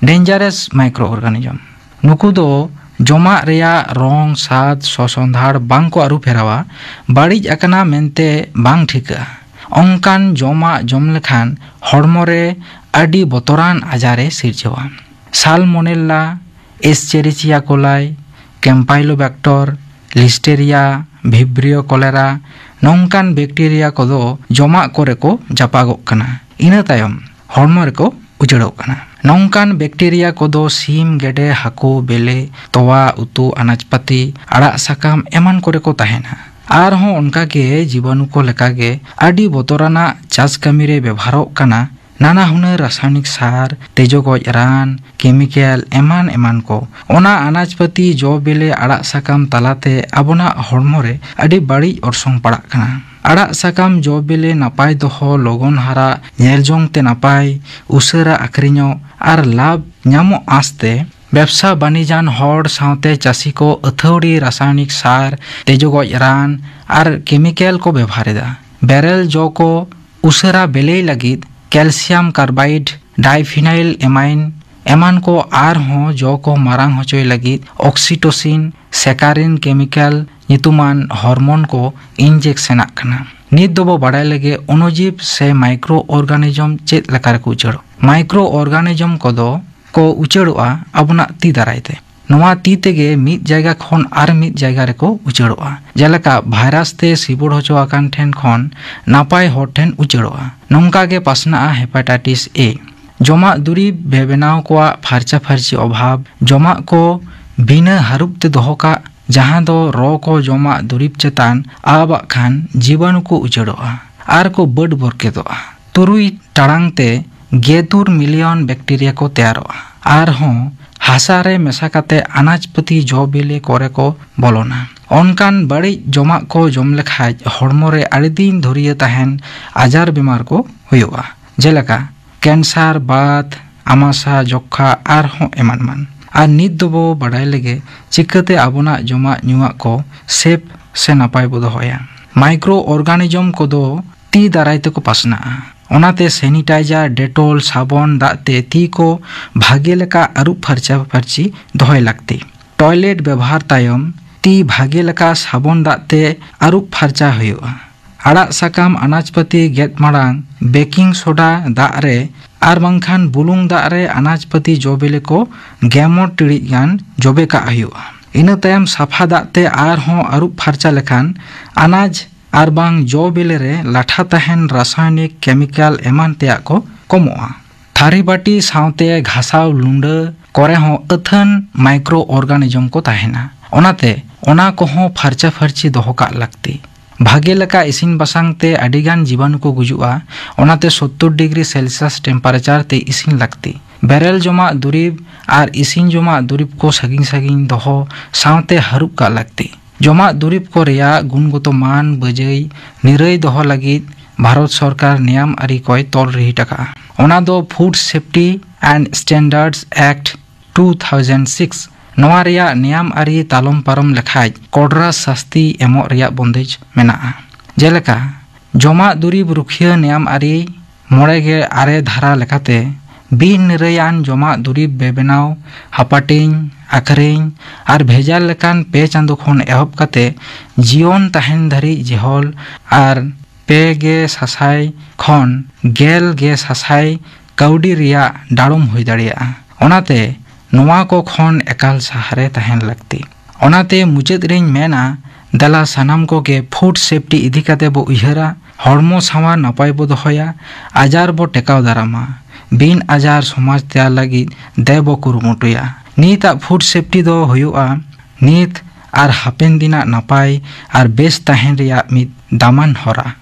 Dangerous microorganism, ᱱᱩᱠᱩ ᱫᱚ ᱡᱚᱢᱟᱜ ᱨᱮᱭᱟᱜ ᱨᱚᱝ, ᱥᱟᱫ, ᱥᱚᱥᱚᱱᱫᱷᱟᱲ ᱵᱟᱝ ᱠᱚ ᱟᱹᱨᱩ ᱯᱷᱮᱨᱟᱣᱟ, ᱵᱟᱹᱲᱤᱡ ᱟᱠᱟᱱᱟ ᱢᱮᱱᱛᱮ ᱵᱟᱝ ᱴᱷᱤᱠᱟᱹᱜᱼᱟ᱾ ᱚᱱᱠᱟᱱ ᱡᱚᱢᱟᱜ ᱡᱚᱢ ᱞᱮᱠᱷᱟᱱ ᱦᱚᱲᱢᱚ ᱨᱮ ᱟᱹᱰᱤ ᱵᱚᱛᱚᱨᱟᱱ ᱟᱡᱟᱨ ᱮ ᱥᱤᱨᱡᱟᱹᱣᱟ᱾ Salmonella, Escherichia coli, Campylobacter, Listeria, Vibrio cholera, ᱱᱚᱝᱠᱟᱱ ᱵᱮᱠᱴᱮᱨᱤᱭᱟ ᱠᱚᱫᱚ ᱡᱚᱢᱟᱜ ᱠᱚᱨᱮ ᱠᱚ ᱡᱟᱯᱟᱜᱚᱜ ᱠᱟᱱᱟ᱾ ᱤᱱᱟᱹ ᱛᱟᱭᱚᱢ ᱦᱚᱲᱢᱚ ᱨᱮᱠᱚ ᱩᱡᱟᱹᱲᱚᱜ ᱠᱟᱱᱟ᱾ ᱱᱚᱝᱠᱟᱱ ᱵᱮᱠᱴᱮᱨᱤᱭᱟ ᱠᱚᱫᱚ ᱥᱤᱢ, ᱜᱮᱰᱮ, ᱦᱟᱹᱠᱩ, ᱵᱮᱞᱮ, ᱛᱚᱣᱟ, ᱩᱛᱩ, ᱟᱱᱟᱡᱽᱯᱟᱹᱛᱤ, ᱟᱲᱟᱜ ᱥᱟᱠᱟᱢ ᱮᱢᱟᱱ ᱠᱚᱨᱮ ᱠᱚ ᱛᱟᱦᱮᱱᱟ᱾ ᱟᱨᱦᱚᱸ ᱚᱱᱠᱟᱜᱮ ᱡᱤᱵᱟᱱᱩ ᱠᱚ ᱞᱮᱠᱟᱜᱮ ᱟᱹᱰᱤ ᱵᱚᱛᱚᱨᱟᱱᱟᱜ ᱪᱟᱥ ᱠᱟᱹᱢᱤ ᱨᱮ ᱵᱮᱵᱷᱟᱨᱚᱜ ᱠᱟᱱᱟ ᱱᱟᱱᱟ ᱦᱩᱱᱟᱹᱨ ᱨᱟᱥᱟᱭᱚᱱᱤᱠ ᱥᱟᱨ, ᱛᱮᱡᱚ ᱜᱚᱡ ᱨᱟᱱ, ᱠᱮᱢᱤᱠᱮᱞ ᱮᱢᱟᱱ ᱮᱢᱟᱱ ᱠᱚ᱾ ᱚᱱᱟ ᱟᱱᱟᱡᱽᱯᱟᱹᱛᱤ, ᱡᱚ ᱵᱤᱞᱤ, ᱟᱲᱟᱜ ᱥᱟᱠᱟᱢ ᱛᱟᱞᱟᱛᱮ ᱟᱵᱚᱱᱟᱜ ᱦᱚᱲᱢᱚ ᱨᱮ ᱟᱹᱰᱤ ᱵᱟᱹᱲᱤᱡ ᱚᱨᱥᱚᱝ ᱯᱟᱲᱟᱜ ᱠᱟᱱᱟ᱾ ᱟᱲᱟᱜ ᱥᱟᱠᱟᱢ, ᱡᱚ ᱵᱤᱞᱤ ᱱᱟᱯᱟᱭ ᱫᱚᱦᱚ, ᱞᱚᱜᱚᱱ ᱦᱟᱨᱟ, ᱧᱮᱞ ᱡᱚᱝ ᱛᱮ ᱱᱟᱯᱟᱭ, ᱩᱥᱟᱹᱨᱟ ᱟᱹᱠᱷᱨᱤᱧᱚᱜ ᱟᱨ ᱞᱟᱵᱷ ᱧᱟᱢᱚᱜ ᱟᱸᱥᱛᱮ ᱵᱮᱵᱽᱥᱟ ᱵᱟᱹᱱᱤᱡᱟᱱ ᱦᱚᱲ ᱥᱟᱶᱛᱮ ᱪᱟᱹᱥᱤ ᱠᱚ ᱟᱹᱛᱷᱟᱹᱣᱲᱤ ᱨᱟᱥᱟᱭᱚᱱᱤᱠ ᱥᱟᱨ, ᱛᱮᱡᱚ ᱜᱚᱡ ᱨᱟᱱ ᱟᱨ ᱠᱮᱢᱤᱠᱮᱞ ᱠᱚ ᱵᱮᱵᱷᱟᱨ ᱮᱫᱟ᱾ ᱵᱮᱨᱮᱞ ᱡᱚ ᱠᱚ ᱩᱥᱟᱹᱨᱟ ᱵᱮᱞᱮᱭ ᱞᱟᱹᱜᱤᱫ ᱠᱮᱞᱥᱤᱭᱟᱢ ᱠᱟᱨᱵᱟᱭᱤᱰ, ᱰᱟᱭᱯᱷᱤᱱᱟᱭᱤᱞ ᱮᱢᱟᱭᱤᱱ ᱮᱢᱟᱱ ᱠᱚ ᱟᱨᱦᱚᱸ ᱡᱚ ᱠᱚ ᱢᱟᱨᱟᱝ ᱦᱚᱪᱚᱭ ᱞᱟᱹᱜᱤᱫ ᱚᱠᱥᱤᱴᱳᱥᱤᱱ, ᱥᱮᱠᱟᱨᱤᱱ ᱠᱮᱢᱤᱠᱮᱞ ᱧᱩᱛᱩᱢᱟᱱ ᱦᱚᱨᱢᱳᱱ ᱠᱚ ᱤᱱᱡᱮᱠᱥᱮᱱᱟᱜ ᱠᱟᱱᱟ᱾ ᱱᱤᱛ ᱫᱚᱵᱚ ᱵᱟᱲᱟᱭ ᱞᱮᱜᱮ ᱚᱱᱩᱡᱤᱵ ᱥᱮ ᱢᱟᱭᱠᱨᱳ ᱚᱨᱜᱟᱱᱤᱡᱚᱢ ᱪᱮᱫ ᱞᱮᱠᱟ ᱨᱮᱠᱚ ᱩᱪᱟᱹᱲᱚᱜ᱾ ᱢᱟᱭᱠᱨᱳ ᱚᱨᱜᱟᱱᱤᱡᱚᱢ ᱠᱚᱫᱚ ᱠᱚ ᱩᱪᱟᱹᱲᱚᱜᱼᱟ ᱟᱵᱚᱱᱟᱜ ᱛᱤ ᱫᱟᱨᱟᱭ ᱛᱮ᱾ ᱱᱚᱣᱟ ᱛᱤ ᱛᱮᱜᱮ ᱢᱤᱫ ᱡᱟᱭᱜᱟ ᱠᱷᱚᱱ ᱟᱨ ᱢᱤᱫ ᱡᱟᱭᱜᱟ ᱨᱮᱠᱚ ᱩᱪᱟᱹᱲᱚᱜᱼᱟ, ᱡᱮᱞᱮᱠᱟ ᱵᱷᱟᱭᱨᱟᱥ ᱛᱮ ᱥᱤᱵᱩᱲ ᱦᱚᱪᱚ ᱟᱠᱟᱱ ᱴᱷᱮᱱ ᱠᱷᱚᱱ ᱱᱟᱯᱟᱭ ᱦᱚᱲ ᱴᱷᱮᱱ ᱩᱪᱟᱹᱲᱚᱜᱼᱟ᱾ ᱱᱚᱝᱠᱟ ᱜᱮ ᱯᱟᱥᱱᱟᱜᱼᱟ ᱦᱮᱯᱟᱴᱟᱭᱴᱤᱥ ᱮ᱾ ᱡᱚᱢᱟᱜ ᱫᱩᱨᱤᱵ ᱵᱮᱵᱮᱱᱟᱣ ᱠᱚᱣᱟᱜ ᱯᱷᱟᱨᱪᱟ ᱯᱷᱟᱨᱪᱤ ᱚᱵᱷᱟᱵᱽ, ᱡᱚᱢᱟᱜ ᱠᱚ ᱵᱤᱱᱟᱹ ᱦᱟᱹᱨᱩᱵ ᱛᱮ ᱫᱚᱦᱚ ᱠᱟᱜ, ᱡᱟᱦᱟᱸ ᱫᱚ ᱨᱚ ᱠᱚ ᱡᱚᱢᱟᱜ ᱫᱩᱨᱤᱵ ᱪᱮᱛᱟᱱ ᱟᱵᱟᱜ ᱠᱷᱟᱱ ᱡᱤᱵᱟᱱᱩ ᱠᱚ ᱩᱪᱟᱹᱲᱚᱜᱼᱟ ᱟᱨ ᱠᱚ ᱵᱟᱹᱰ ᱵᱚᱨᱠᱮᱛᱚᱜᱼᱟ᱾ ᱛᱩᱨᱩᱭ ᱴᱟᱲᱟᱝ ᱛᱮ ᱜᱮᱛᱩᱨ ᱢᱤᱞᱤᱭᱚᱱ ᱵᱮᱠᱴᱮᱨᱤᱭᱟ ᱠᱚ ᱛᱮᱭᱟᱨᱚᱜᱼᱟ᱾ ᱟᱨᱦᱚᱸ ᱦᱟᱥᱟ ᱨᱮ ᱢᱮᱥᱟ ᱠᱟᱛᱮ ᱟᱱᱟᱡ ᱯᱟᱹᱛᱤ ᱡᱚ ᱵᱤᱞᱤ ᱠᱚᱨᱮ ᱠᱚ ᱵᱚᱞᱚᱱᱟ᱾ ᱚᱱᱠᱟᱱ ᱵᱟᱹᱲᱤᱡ ᱡᱚᱢᱟᱜ ᱠᱚ ᱡᱚᱢ ᱞᱮᱠᱷᱟᱡ ᱦᱚᱲᱢᱚ ᱨᱮ ᱟᱹᱰᱤ ᱫᱤᱱ ᱫᱷᱩᱨᱤᱭᱟᱹ ᱛᱟᱦᱮᱱ ᱟᱡᱟᱨ ᱵᱮᱢᱟᱨ ᱠᱚ ᱦᱩᱭᱩᱜᱼᱟ, ᱡᱮᱞᱮᱠᱟ ᱠᱮᱱᱥᱟᱨ, ᱵᱟᱛ, ᱟᱢᱟᱥᱟ, ᱡᱚᱠᱠᱷᱟ ᱟᱨᱦᱚᱸ ᱮᱢᱟᱱ ᱮᱢᱟᱱ᱾ ᱟᱨ ᱱᱤᱛ ᱫᱚᱵᱚ ᱵᱟᱰᱟᱭ ᱞᱮᱜᱮ ᱪᱤᱠᱟᱹᱛᱮ ᱟᱵᱚᱱᱟᱜ ᱡᱚᱢᱟᱜ ᱧᱩᱣᱟᱜ ᱠᱚ ᱥᱮᱯ ᱥᱮ ᱱᱟᱯᱟᱭ ᱵᱚ ᱫᱚᱦᱚᱭᱟ᱾ ᱢᱟᱭᱠᱨᱳ ᱚᱨᱜᱟᱱᱤᱡᱚᱢ ᱠᱚᱫᱚ ᱛᱤ ᱫᱟᱨᱟᱭ ᱛᱮᱠᱚ ᱯᱟᱥᱱᱟᱜᱼᱟ᱾ ᱚᱱᱟᱛᱮ ᱥᱮᱱᱤᱴᱟᱭᱡᱟᱨ, ᱰᱮᱴᱚᱞ, ᱥᱟᱵᱚᱱ ᱫᱟᱜ ᱛᱮ ᱛᱤ ᱠᱚ ᱵᱷᱟᱜᱮ ᱞᱮᱠᱟ ᱟᱹᱨᱩᱵ ᱯᱷᱟᱨᱪᱟ ᱯᱷᱟᱨᱪᱤ ᱫᱚᱦᱚᱭ ᱞᱟᱹᱠᱛᱤ᱾ ᱴᱚᱭᱞᱮᱴ ᱵᱮᱵᱚᱦᱟᱨ ᱛᱟᱭᱚᱢ ᱛᱤ ᱵᱷᱟᱜᱮ ᱞᱮᱠᱟ ᱥᱟᱵᱚᱱ ᱫᱟᱜ ᱛᱮ ᱟᱹᱨᱩᱵ ᱯᱷᱟᱨᱪᱟ ᱦᱩᱭᱩᱜᱼᱟ᱾ ᱟᱲᱟᱜ ᱥᱟᱠᱟᱢ ᱟᱱᱟᱡ ᱯᱟᱹᱛᱤ ᱜᱮᱫ ᱢᱟᱲᱟᱝ ᱵᱮᱠᱤᱝ ᱥᱳᱰᱟ ᱫᱟᱜ ᱨᱮ ᱟᱨ ᱵᱟᱝᱠᱷᱟᱱ ᱵᱩᱞᱩᱝ ᱫᱟᱜ ᱨᱮ ᱟᱱᱟᱡ ᱯᱟᱹᱛᱤ ᱡᱚ ᱵᱤᱞᱤ ᱠᱚ ᱜᱮᱞ ᱢᱚᱬᱮ ᱴᱤᱲᱤᱡ ᱜᱟᱱ ᱡᱚᱵᱮ ᱠᱟᱜ ᱦᱩᱭᱩᱜᱼᱟ᱾ ᱤᱱᱟᱹ ᱛᱟᱭᱚᱢ ᱥᱟᱯᱷᱟ ᱫᱟᱜ ᱛᱮ ᱟᱨᱦᱚᱸ ᱟᱹᱨᱩᱵ ᱯᱷᱟᱨᱪᱟ ᱞᱮᱠᱷᱟᱱ ᱟᱱᱟᱡ ᱟᱨ ᱵᱟᱝ ᱡᱚ ᱵᱤᱞᱤ ᱨᱮ ᱞᱟᱴᱷᱟ ᱛᱟᱦᱮᱱ ᱨᱟᱥᱟᱭᱚᱱᱤᱠ ᱠᱮᱢᱤᱠᱟᱞ ᱮᱢᱟᱱ ᱛᱮᱭᱟᱜ ᱠᱚ ᱠᱚᱢᱚᱜᱼᱟ᱾ ᱛᱷᱟᱹᱨᱤ ᱵᱟᱹᱴᱤ ᱥᱟᱶᱛᱮ ᱜᱷᱟᱥᱟᱣ ᱞᱩᱸᱰᱟᱹ ᱠᱚᱨᱮ ᱦᱚᱸ ᱟᱹᱛᱷᱟᱹᱱ ᱢᱟᱭᱠᱨᱳ ᱚᱨᱜᱟᱱᱤᱡᱚᱢ ᱠᱚ ᱛᱟᱦᱮᱱᱟ, ᱚᱱᱟᱛᱮ ᱚᱱᱟ ᱠᱚᱦᱚᱸ ᱯᱷᱟᱨᱪᱟ ᱯᱷᱟᱹᱨᱪᱤ ᱫᱚᱦᱚ ᱠᱟᱜ ᱞᱟᱹᱠᱛᱤ᱾ ᱵᱷᱟᱜᱮ ᱞᱮᱠᱟ ᱤᱥᱤᱱ ᱵᱟᱥᱟᱝ ᱛᱮ ᱟᱹᱰᱤᱜᱟᱱ ᱡᱤᱵᱟᱱᱩ ᱠᱚ ᱜᱩᱡᱩᱜᱼᱟ, ᱚᱱᱟᱛᱮ ᱥᱳᱛᱛᱳᱨ ᱰᱤᱜᱽᱨᱤ ᱥᱮᱞᱥᱤᱭᱟᱥ ᱴᱮᱢᱯᱟᱨᱮᱪᱟᱨ ᱛᱮ ᱤᱥᱤᱱ ᱞᱟᱹᱠᱛᱤ᱾ ᱵᱮᱨᱮᱞ ᱡᱚᱢᱟᱜ ᱫᱩᱨᱤᱵ ᱟᱨ ᱤᱥᱤᱱ ᱡᱚᱢᱟᱜ ᱫᱩᱨᱤᱵ ᱠᱚ ᱥᱟᱺᱜᱤᱧ ᱥᱟᱺᱜᱤᱧ ᱫᱚᱦᱚ ᱥᱟᱶᱛᱮ ᱦᱟᱹᱨᱩᱵ ᱠᱟᱜ ᱞᱟᱹᱠᱛᱤ᱾ ᱡᱚᱢᱟᱜ ᱫᱩᱨᱤᱵ ᱠᱚ ᱨᱮᱭᱟᱜ ᱜᱩᱱᱜᱚᱛᱚ ᱢᱟᱱ ᱵᱟᱹᱡᱟᱹᱭ ᱱᱤᱨᱟᱹᱭ ᱫᱚᱦᱚ ᱞᱟᱹᱜᱤᱫ ᱵᱷᱟᱨᱚᱛ ᱥᱚᱨᱠᱟᱨ ᱱᱮᱭᱟᱢ ᱟᱹᱨᱤ ᱠᱚᱭ ᱛᱚᱞ ᱨᱤᱦᱤᱴ ᱟᱠᱟᱫᱼᱟ᱾ ᱚᱱᱟ ᱫᱚ Food Safety and Standards Act two thousand six᱾ ᱱᱚᱣᱟ ᱨᱮᱭᱟᱜ ᱱᱮᱭᱟᱢ ᱟᱹᱨᱤ ᱛᱟᱞᱚᱢ ᱯᱟᱨᱚᱢ ᱞᱮᱠᱷᱟᱡ ᱠᱚᱰᱨᱟ ᱥᱟᱥᱛᱤ ᱮᱢᱚᱜ ᱨᱮᱭᱟᱜ ᱵᱚᱱᱫᱮᱡ ᱢᱮᱱᱟᱜᱼᱟ᱾ ᱡᱮᱞᱮᱠᱟ, ᱡᱚᱢᱟᱜ ᱫᱩᱨᱤᱵ ᱨᱩᱠᱷᱤᱭᱟᱹ ᱱᱮᱭᱟᱢ ᱟᱹᱨᱤ ᱢᱚᱬᱮ ᱜᱮ ᱟᱨᱮ ᱫᱷᱟᱨᱟ ᱞᱮᱠᱟᱛᱮ, ᱵᱤᱱ ᱱᱤᱨᱟᱹᱭᱟᱱ ᱡᱚᱢᱟᱜ ᱫᱩᱨᱤᱵ ᱵᱮᱵᱮᱱᱟᱣ, ᱦᱟᱯᱟᱴᱤᱧ, ᱟᱹᱠᱷᱨᱤᱧ ᱟᱨ ᱵᱷᱮᱡᱟᱨ ᱞᱮᱠᱟᱱ ᱯᱮ ᱪᱟᱸᱫᱚ ᱠᱷᱚᱱ ᱮᱦᱚᱵ ᱠᱟᱛᱮ ᱡᱤᱭᱚᱱ ᱛᱟᱦᱮᱱ ᱫᱷᱟᱹᱨᱤᱡ ᱡᱮᱦᱚᱞ ᱟᱨ ᱯᱮ ᱜᱮ ᱥᱟᱥᱟᱭ ᱠᱷᱚᱱ ᱜᱮᱞ ᱜᱮ ᱥᱟᱥᱟᱭ ᱠᱟᱹᱣᱰᱤ ᱨᱮᱭᱟᱜ ᱰᱟᱲᱚᱢ ᱦᱩᱭ ᱫᱟᱲᱮᱭᱟᱜᱼᱟ᱾ ᱚᱱᱟᱛᱮ ᱱᱚᱣᱟ ᱠᱚ ᱠᱷᱚᱱ ᱮᱠᱟᱞ ᱥᱟᱦᱟᱨᱮ ᱛᱟᱦᱮᱱ ᱞᱟᱹᱠᱛᱤ᱾ ᱚᱱᱟᱛᱮ ᱢᱩᱪᱟᱹᱫ ᱨᱮᱧ ᱢᱮᱱᱟ, ᱫᱮᱞᱟ ᱥᱟᱱᱟᱢ ᱠᱚᱜᱮ ᱯᱷᱩᱰ ᱥᱮᱯᱴᱤ ᱤᱫᱤ ᱠᱟᱛᱮ ᱵᱚ ᱩᱭᱦᱟᱹᱨᱟ, ᱦᱚᱲᱢᱚ ᱥᱟᱶᱟᱨ ᱱᱟᱯᱟᱭ ᱵᱚ ᱫᱚᱦᱚᱭᱟ, ᱟᱡᱟᱨ ᱵᱚ ᱴᱮᱠᱟᱣ ᱫᱟᱨᱟᱢᱟ, ᱵᱤᱱ ᱟᱡᱟᱨ ᱥᱚᱢᱟᱡᱽ ᱛᱮᱭᱟᱨ ᱞᱟᱹᱜᱤᱫ ᱫᱮ ᱵᱚ ᱠᱩᱨᱩᱢᱩᱴᱩᱭᱟ᱾ ᱱᱤᱛᱟᱜ ᱯᱷᱩᱰ ᱥᱮᱯᱴᱤ ᱫᱚ ᱦᱩᱭᱩᱜᱼᱟ ᱱᱤᱛ ᱟᱨ ᱦᱟᱯᱮᱱ ᱫᱤᱱᱟᱜ ᱱᱟᱯᱟᱭ ᱟᱨ ᱵᱮᱥ ᱛᱟᱦᱮᱱ ᱨᱮᱭᱟᱜ ᱢᱤᱫ ᱫᱟᱢᱟᱱ ᱦᱚᱨᱟ᱾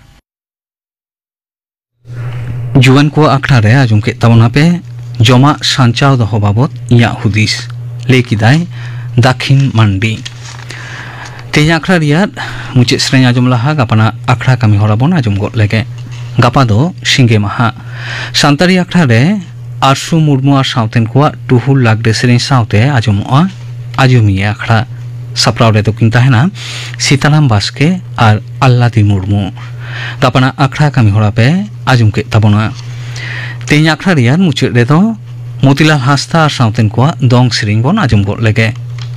ᱡᱩᱣᱟᱹᱱ ᱠᱚᱣᱟᱜ ᱟᱠᱷᱲᱟ ᱨᱮ ᱟᱸᱡᱚᱢ ᱠᱮᱫ ᱛᱟᱵᱚᱱᱟ ᱯᱮ ᱡᱚᱢᱟᱜ ᱥᱟᱧᱪᱟᱣ ᱫᱚᱦᱚ ᱵᱟᱵᱚᱛ ᱤᱧᱟᱹᱜ ᱦᱩᱫᱤᱥ, ᱞᱟᱹᱭ ᱠᱮᱫᱟᱭ ᱫᱟᱠᱷᱤᱱ ᱢᱟᱱᱰᱤ᱾ ᱛᱮᱦᱮᱧ ᱟᱠᱷᱲᱟ ᱨᱮᱭᱟᱜ ᱢᱩᱪᱟᱹᱫ ᱥᱮᱨᱮᱧ ᱟᱸᱡᱚᱢ ᱞᱟᱦᱟ ᱜᱟᱯᱟᱱᱟᱜ ᱟᱠᱷᱲᱟ ᱠᱟᱹᱢᱤ ᱦᱚᱨᱟ ᱵᱚᱱ ᱟᱸᱡᱚᱢ ᱜᱚᱫ ᱞᱮᱜᱮ᱾ ᱜᱟᱯᱟ ᱫᱚ ᱥᱤᱸᱜᱮ ᱢᱟᱦᱟ᱾ ᱥᱟᱱᱛᱟᱲᱤ ᱟᱠᱷᱲᱟ ᱨᱮ ᱟᱨᱥᱩ ᱢᱩᱨᱢᱩ ᱟᱨ ᱥᱟᱶᱛᱮᱱ ᱠᱚᱣᱟᱜ ᱴᱩᱦᱩᱞ ᱞᱟᱜᱽᱲᱮ ᱥᱮᱨᱮᱧ ᱥᱟᱶᱛᱮ ᱟᱸᱡᱚᱢᱚᱜᱼᱟ ᱟᱸᱡᱚᱢᱤᱭᱟᱹ ᱟᱠᱷᱲᱟ᱾ ᱥᱟᱯᱲᱟᱣ ᱨᱮᱫᱚ ᱠᱤᱱ ᱛᱟᱦᱮᱱᱟ ᱥᱤᱛᱟᱨᱟᱢ ᱵᱟᱥᱠᱮ ᱟᱨ ᱟᱞᱞᱟᱫᱤ ᱢᱩᱨᱢᱩ᱾ ᱜᱟᱯᱟᱱᱟᱜ ᱟᱠᱷᱲᱟ ᱠᱟᱹᱢᱤ ᱦᱚᱨᱟ ᱯᱮ ᱟᱸᱡᱚᱢ ᱠᱮᱫ ᱛᱟᱵᱚᱱᱟ᱾ ᱛᱮᱦᱮᱧ ᱟᱠᱷᱲᱟ ᱨᱮᱭᱟᱜ ᱢᱩᱪᱟᱹᱫ ᱨᱮᱫᱚ ᱢᱚᱛᱤᱞᱟᱞ ᱦᱟᱸᱥᱫᱟ ᱟᱨ ᱥᱟᱶᱛᱮᱱ ᱠᱚᱣᱟᱜ ᱫᱚᱝ ᱥᱮᱨᱮᱧ ᱵᱚᱱ ᱟᱸᱡᱚᱢ ᱜᱚᱫ ᱞᱮᱜᱮ᱾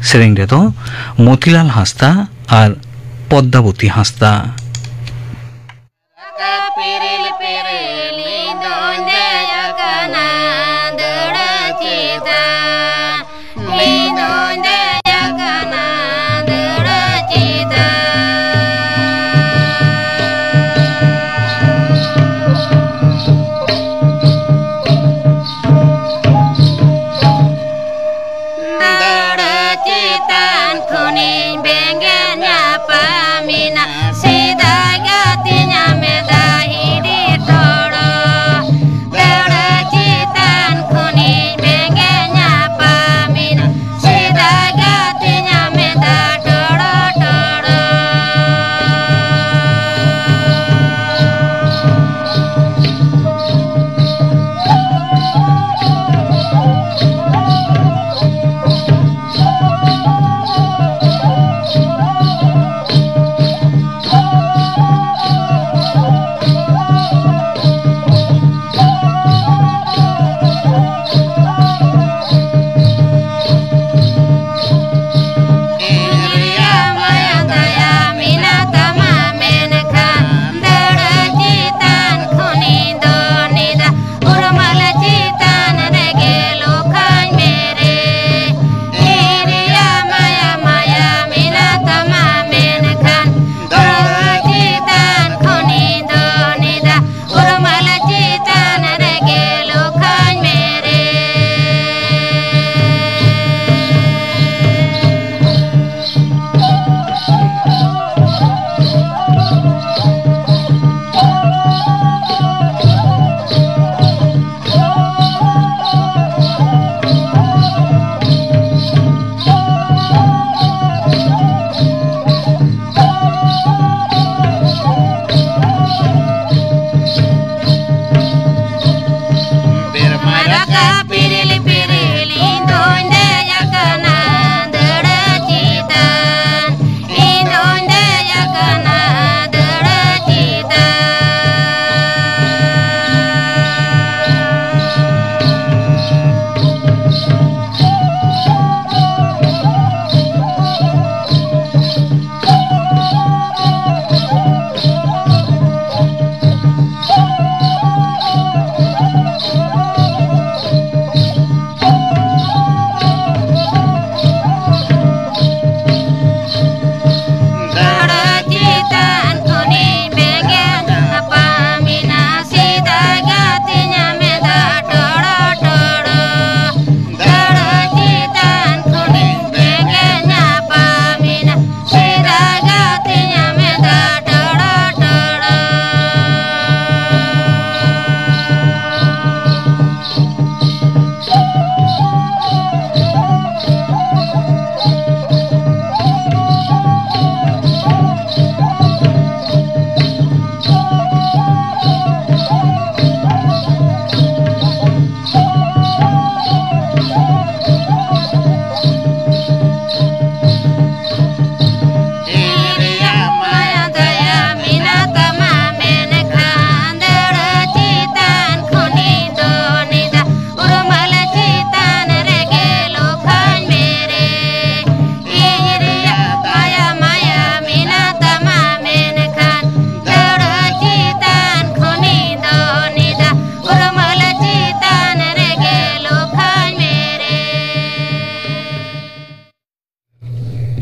ᱥᱮᱨᱮᱧ ᱨᱮᱫᱚ ᱢᱚᱛᱤᱞᱟᱞ ᱦᱟᱸᱥᱫᱟ ᱟᱨ ᱯᱚᱫᱽᱫᱟᱵᱚᱛᱤ ᱦᱟᱸᱥᱫᱟ᱾ ᱯᱤᱨᱤᱞ ᱯᱤᱨᱤᱞ ᱤᱧ ᱫᱚᱧ ᱫᱮᱡ ᱟᱠᱟᱱᱟ ᱫᱟᱹᱲᱟᱹ ᱪᱮᱛᱟᱱ, ᱤᱧ ᱫᱚᱧ ᱫᱮᱡ ᱟᱠᱟᱱᱟ ᱫᱟᱹᱲᱟᱹ ᱪᱮᱛᱟᱱ᱾ ᱫᱟᱹᱲᱟᱹ ᱪᱮᱛᱟᱱ ᱠᱷᱚᱱᱤᱧ ᱵᱮᱸᱜᱮᱫ ᱧᱟᱯᱟᱢᱮᱱᱟ, ᱥᱮᱫᱟᱭ ᱜᱟᱛᱮᱧ ᱟᱢᱮᱫᱟ ᱦᱤᱰᱤᱧ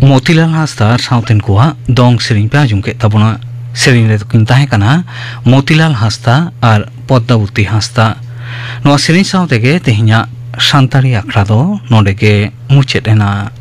ᱢᱚᱛᱤᱞᱟᱞ ᱦᱟᱸᱥᱫᱟ ᱟᱨ ᱥᱟᱶᱛᱮᱱ ᱠᱚᱣᱟᱜ ᱫᱚᱝ ᱥᱮᱨᱮᱧ ᱯᱮ ᱟᱸᱡᱚᱢ ᱠᱮᱫ ᱛᱟᱵᱚᱱᱟ᱾ ᱥᱮᱨᱮᱧ ᱨᱮᱫᱚ ᱠᱤᱱ ᱛᱟᱦᱮᱸ ᱠᱟᱱᱟ ᱢᱚᱛᱤᱞᱟᱞ ᱦᱟᱸᱥᱫᱟ ᱟᱨ ᱯᱚᱫᱽᱫᱟᱵᱚᱛᱤ ᱦᱟᱸᱥᱫᱟ᱾ ᱱᱚᱣᱟ ᱥᱮᱨᱮᱧ ᱥᱟᱶ ᱛᱮᱜᱮ ᱛᱮᱦᱮᱧᱟᱜ ᱥᱟᱱᱛᱟᱲᱤ ᱟᱠᱷᱲᱟ ᱫᱚ ᱱᱚᱰᱮ ᱜᱮ ᱢᱩᱪᱟᱹᱫ ᱮᱱᱟ᱾